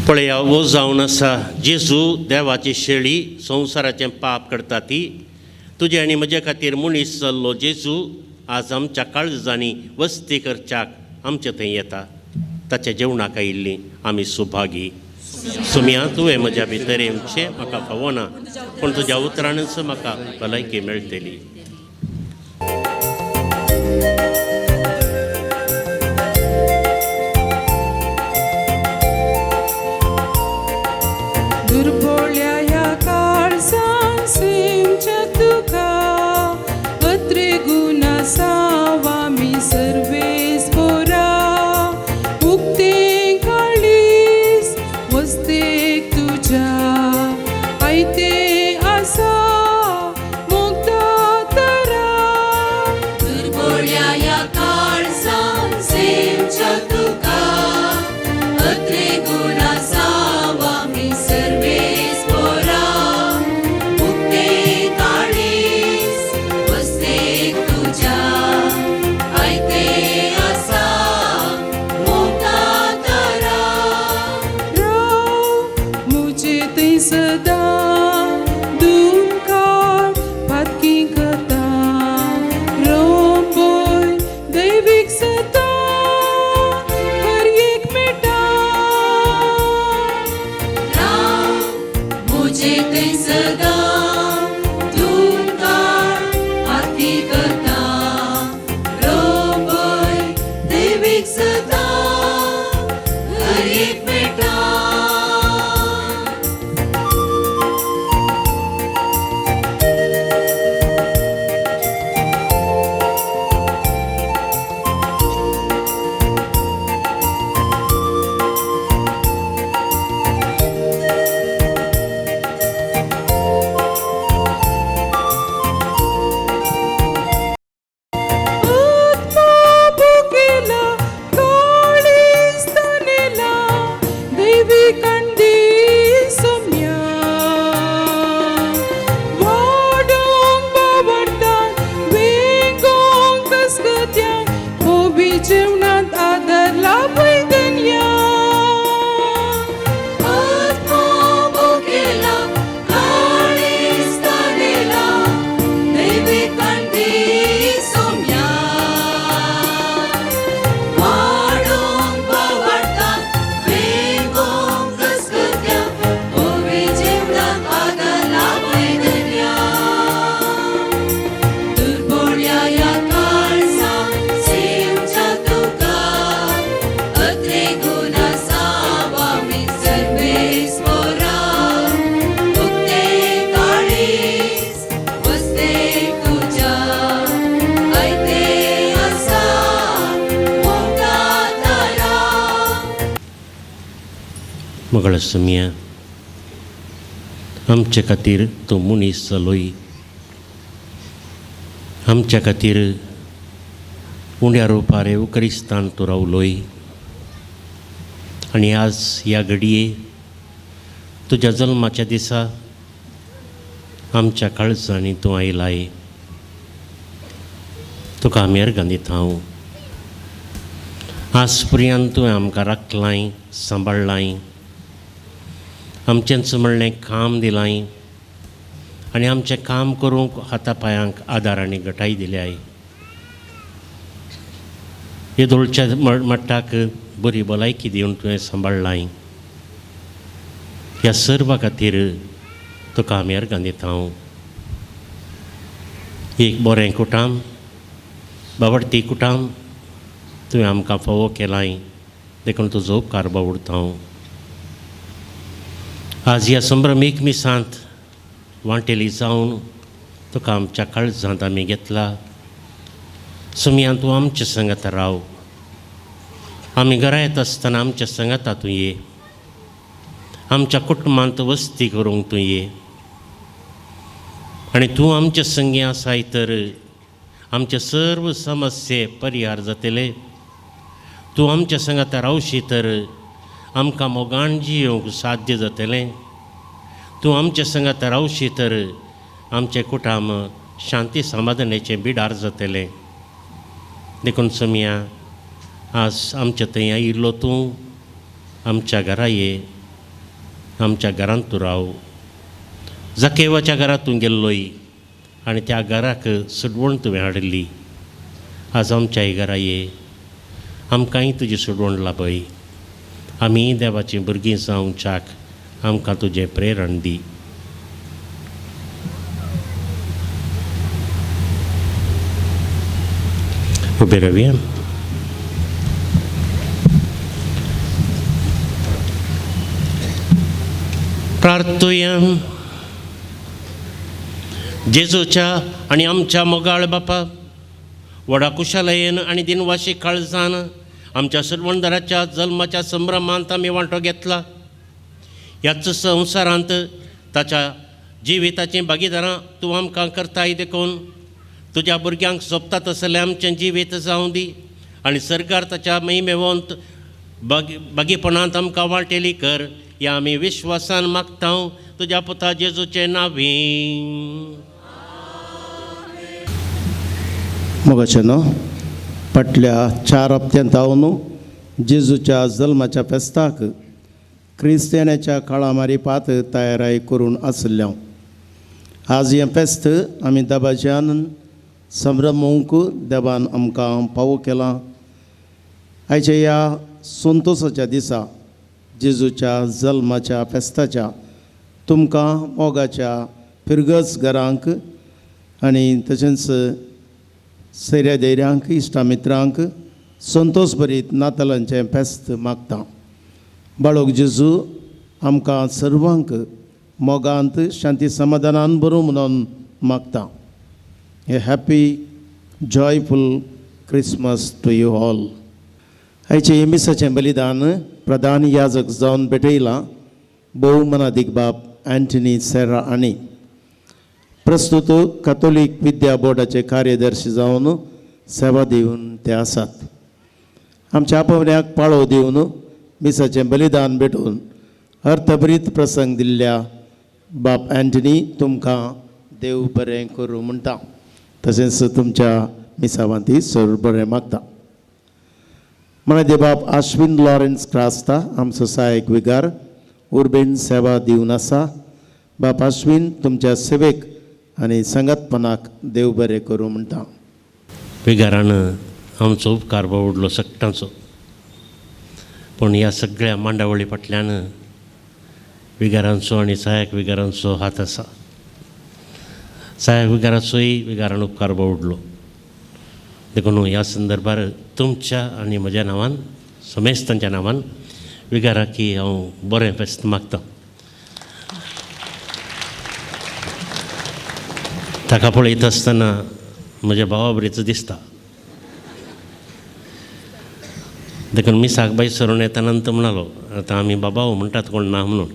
पळया वो जावन आसा जेजू देवाची शेळी संवसाराचें पाप करता ती. तुजे आनी म्हजे खातीर मनीस जाल्लो जेजू आज आमच्या काळजांनी वस्ती करच्याक आमचे थंय येता. ताच्या जेवणाक आयिल्लीं आमी सुभागी. सुमया तुवें म्हज्या भितर येवचें म्हाका फावना, पूण तुज्या उतरानच म्हाका भलायकी मेळटली. वस्तेक तुज्या आयते आसा मुक्ता तरा. दुर्बोळ्या ह्या काळजान सेवच्या तुका अत्रे गुणासाव आमी सर्वेस पोरा उक्ते काळीज वस्तेक तुज्या आयते आसा मुक्ता तरा. राव मुझे थंय सदां दुमकार पातकी कथा रोंबय दैवीक सता हर एक मेटा. राव मुझे थंय सदां दुमकार पातकी कथा रोंबय दैवीक सता हर एक मेटा. आत्मा भुकेला काळीज तानेला दैवी कंदी सोम्या वाडोंक बावडटात वेंगोंक कसकत्यांक होबी जेवणांत आदार लाभय धन्या. आत्मो भुकेला काळीज तानेला दैवी कंदी सोम्या वाडोंक बावडटात वेंगोंक कसकत्यांक होबी जेवणांत आदार लाभय धन्या. दुर्बोळ्या ह्या काळजान सेवच्या तुका अत्रे गुणासाव आमी सर्वेस पोरा उक्ते काळीज वस्तेक तुज्या आयते आसा मुक्ता तरा. मगळ समिया, आमचे खातीर तूं मनीस जालोय, आमच्या खातीर उण्या रुपार क्रिस्तान तूं रावलोय आनी आज ह्या घडये तुज्या जल्माच्या दिसा आमच्या काळजांनी तूं आयलाय. तुका आमी अर्गां दिता हांव. आज पर्यंत तुवें आमकां राखलाय, सांबाळ्ळाय, आमचेंच म्हणलें काम दिलाय आनी आमचें काम करूंक हाता पांयांक आदार आनी घटाय दिल्याय. येदोळच्या मट्टाक बरी भलायकी दिवन तुवें सांबाळ्ळाय. ह्या सर्वा खातीर तुका आमी अर्गां दिता हांव. एक बरें कुटाम, बावडती कुटाम तुवें आमकां फावो केलाय, देखून तुजो उपकार बावडता हांव. आज ह्या संभ्रमीक मिसांत वांटेली जावन तुका आमच्या काळजांत आमी घेतला. सुमयान तूं आमच्या संगत राव. आमी घरा येता आसतना आमच्या संगता तूं ये. आमच्या कुटुंबांत वस्ती करूंक तूं ये आनी तूं आमच्या संगी आसाय तर आमचे सर्व समस्ये परिहार जातले. तूं आमच्या संगता रावशी तर आमकां मोगान जियोवंक साध्य जातलें. तूं आमच्या संगता रावशी तर आमचें कुटाम शांती समाधानाचें बिडार जातलें. देखून सोमया, आज आमच्या थंय आयिल्लो तूं आमच्या घरा ये, आमच्या घरांत तूं राव. जकेवाच्या घरांत तूं गेल्लोय आनी त्या घराक सुडवण तुवें हाडिल्ली. आज आमच्याय घरा ये, आमकांय तुजी सुडवण लाभय. आमी देवाचीं भुरगीं जावच्याक आमकां तुजें प्रेरण दी. उबे रावया. प्रार्थुया. जेजूच्या आनी आमच्या मोगाळ बापा, व्हडा कुशालयेन आनी दिनवाशी काळजान आमच्या सरवणदाराच्या जल्माच्या संभ्रमांत आमी वांटो घेतला. ह्याच संवसारांत ताच्या जिविताचीं भागीदारां तूं आमकां करताय देखून तुज्या भुरग्यांक सोबता तसलें आमचें जिवीत जावं दी आनी सरकार ताच्या महिमेवंत बागीपणांत आमकां वांटेली कर ह्या आमी विश्वासान मागता तुज्या पुता जेजूचें नांवी. मोगाचें न्हू फाटल्या 4 हप्त्यांत हांव जेजूच्या जल्माच्या फेस्ताक क्रिस्तियानाच्या काळामारी पात तयाराय करून आशिल्लें. आज हें फेस्त आमी दबाज्यान संभ्रमूंक देवान आमकां पावो केलां. आयच्या ह्या संतोसाच्या दिसा जेजूच्या जल्माच्या फेस्ताच्या तुमकां मोगाच्या फिरगज घरांक आनी तशेंच सैऱ्या धैर्यांक इश्टा मित्रांक संतोस भरीत नातालांचें फेस्त मागता. बाळोक जेजू आमकां सर्वांक मोगांत शांती समाधानान बरों म्हणून मागता. A happy joyful Christmas to you all. आयचें मिसाचें बलिदान प्रधान याजक जावन भेटयलां भोव मनादीक बाब अँटनी सेरा आनी प्रस्तुत कथोलीक विद्या बोर्डाचे कार्यदर्शी जावन सेवा दिवन ते आसात. आमच्या आपोवण्याक पाळो दिवन मिसाचें बलिदान भेटोवन अर्थभरीत प्रसंग दिल्ल्या बाब अँटनी तुमकां देव बरें करूं म्हणटा. तशेंच तुमच्या मिसावांती सर बरें मागता. मनादे बाब आश्विन लॉरेन्स क्रास्ता आमचो सहायक विगार उर्बेन सेवा दिवन आसा. बाप आश्विन तुमच्या सेवेक आनी संगतपणाक देव बरें करूं म्हणटा. विगारान आमचो उपकार बावडलो सगटांचो, पूण ह्या सगळ्या मांडावळी फाटल्यान विगारांचो आनी सहायक विगारांचो हात आसा. सहायक विगाराचोय विगारान उपकार बावडलो. देखून ह्या संदर्भार तुमच्या आनी म्हज्या नांवान समेस्तांच्या नांवान विगाराकी हांव बरें फेस्त मागता. ताका पळयता आसतना म्हज्या भावा बरीच दिसता. देखून मिसाक बाय सरून येताना तो म्हणालो आतां आमी बाबा म्हणटात कोण ना म्हणून.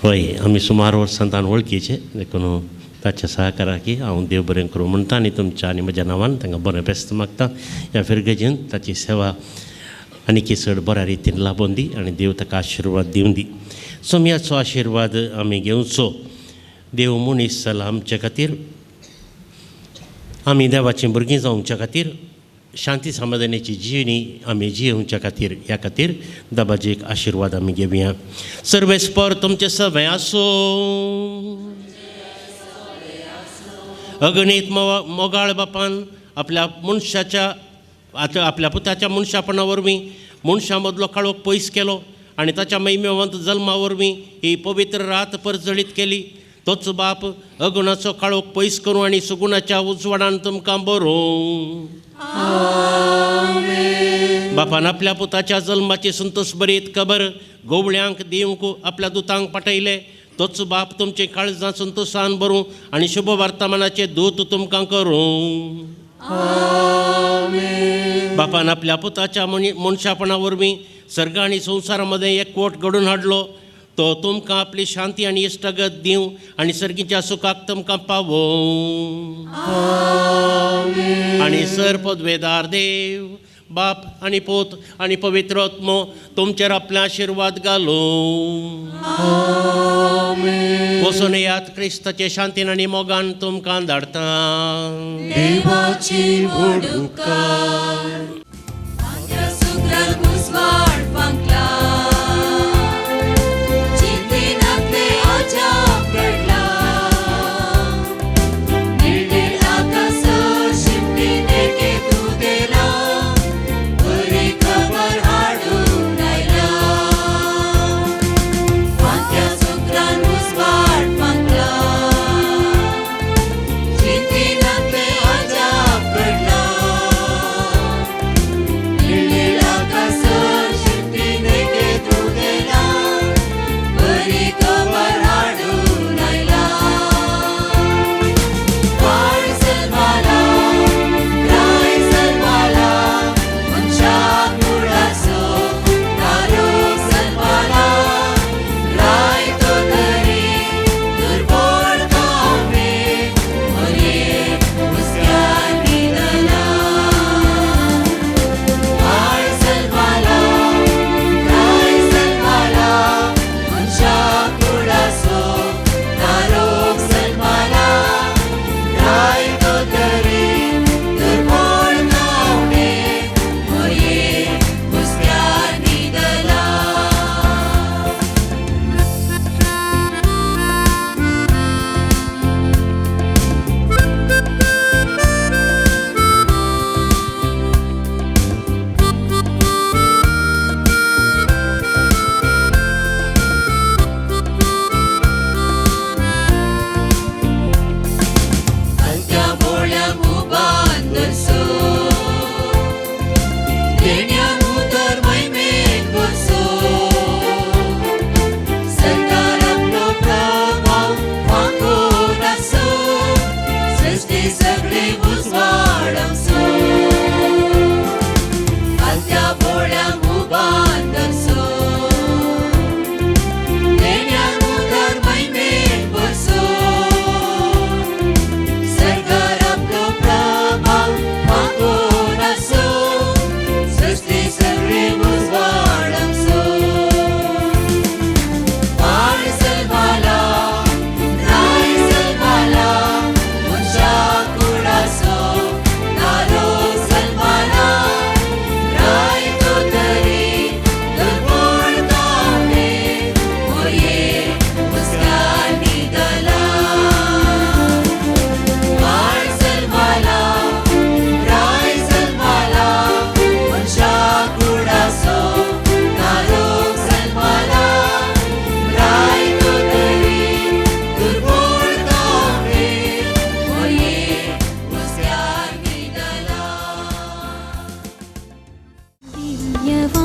हय, आमी सुमार वर्सां तान वळखीचे, देखून ताच्या सहकाराकी हांव देव बरें करूं म्हणटा आनी तुमच्या आनी म्हज्या नांवान तांकां बरें फेस्त मागता. ह्या फिरगजेन ताची सेवा आनीक चड बऱ्या रितीन लाबोवन दी आनी देव ताका आशिर्वाद दिवं दी. सोमयाचो आशिर्वाद आमी घेवचो. देव मनीस जाला आमचे खातीर, आमी देवाचीं भुरगीं जावच्या खातीर, शांती समाधानाची जिणी आमी जियोवच्या खातीर, ह्या खातीर दबाजीक आशिर्वाद आमी घेवया. सर्वेस्पर तुमचें सगळें आसूं. अगणीत मोगाळ बापान आपल्या मनशाच्या आतां आपल्या पुताच्या मनशापणा वरवीं मनशां मदलो काळोख पयस केलो आनी ताच्या महिमेवंत जल्मा वरवीं ही पवित्र रात परजळीत केली. तोच बाप अगुणाचो काळोख पयस करूं आनी सुगुणाच्या उजवाडान तुमकां बरोवं. बापान आपल्या पुताच्या जल्माची संतोष बरीत खबर गोवळ्यांक दिवंक आपल्या दुतांक पाठयले. तोच बाप तुमचे काळजां संतोशान बरूं आनी शुभ वर्तमानाचे दूत तुमकां करूं. बापान आपल्या पुताच्या मनशापणा वरवीं सर्ग आनी संवसारा मदें एकवट घडोवन हाडलो. तो तुमकां आपली शांती आनी इश्टागत दिवं आनी सर्गीच्या सुखाक तुमकां पावोवं. आनी सर पदवेदार देव बाप आनी पूत आनी पवित्र आत्मो तुमचेर आपले आशिर्वाद घालूं. वचून येयात, क्रिस्ताचे शांतीन आनी मोगान तुमकां धाडटा. देवाची व्हड उपकार. भाग्यवान.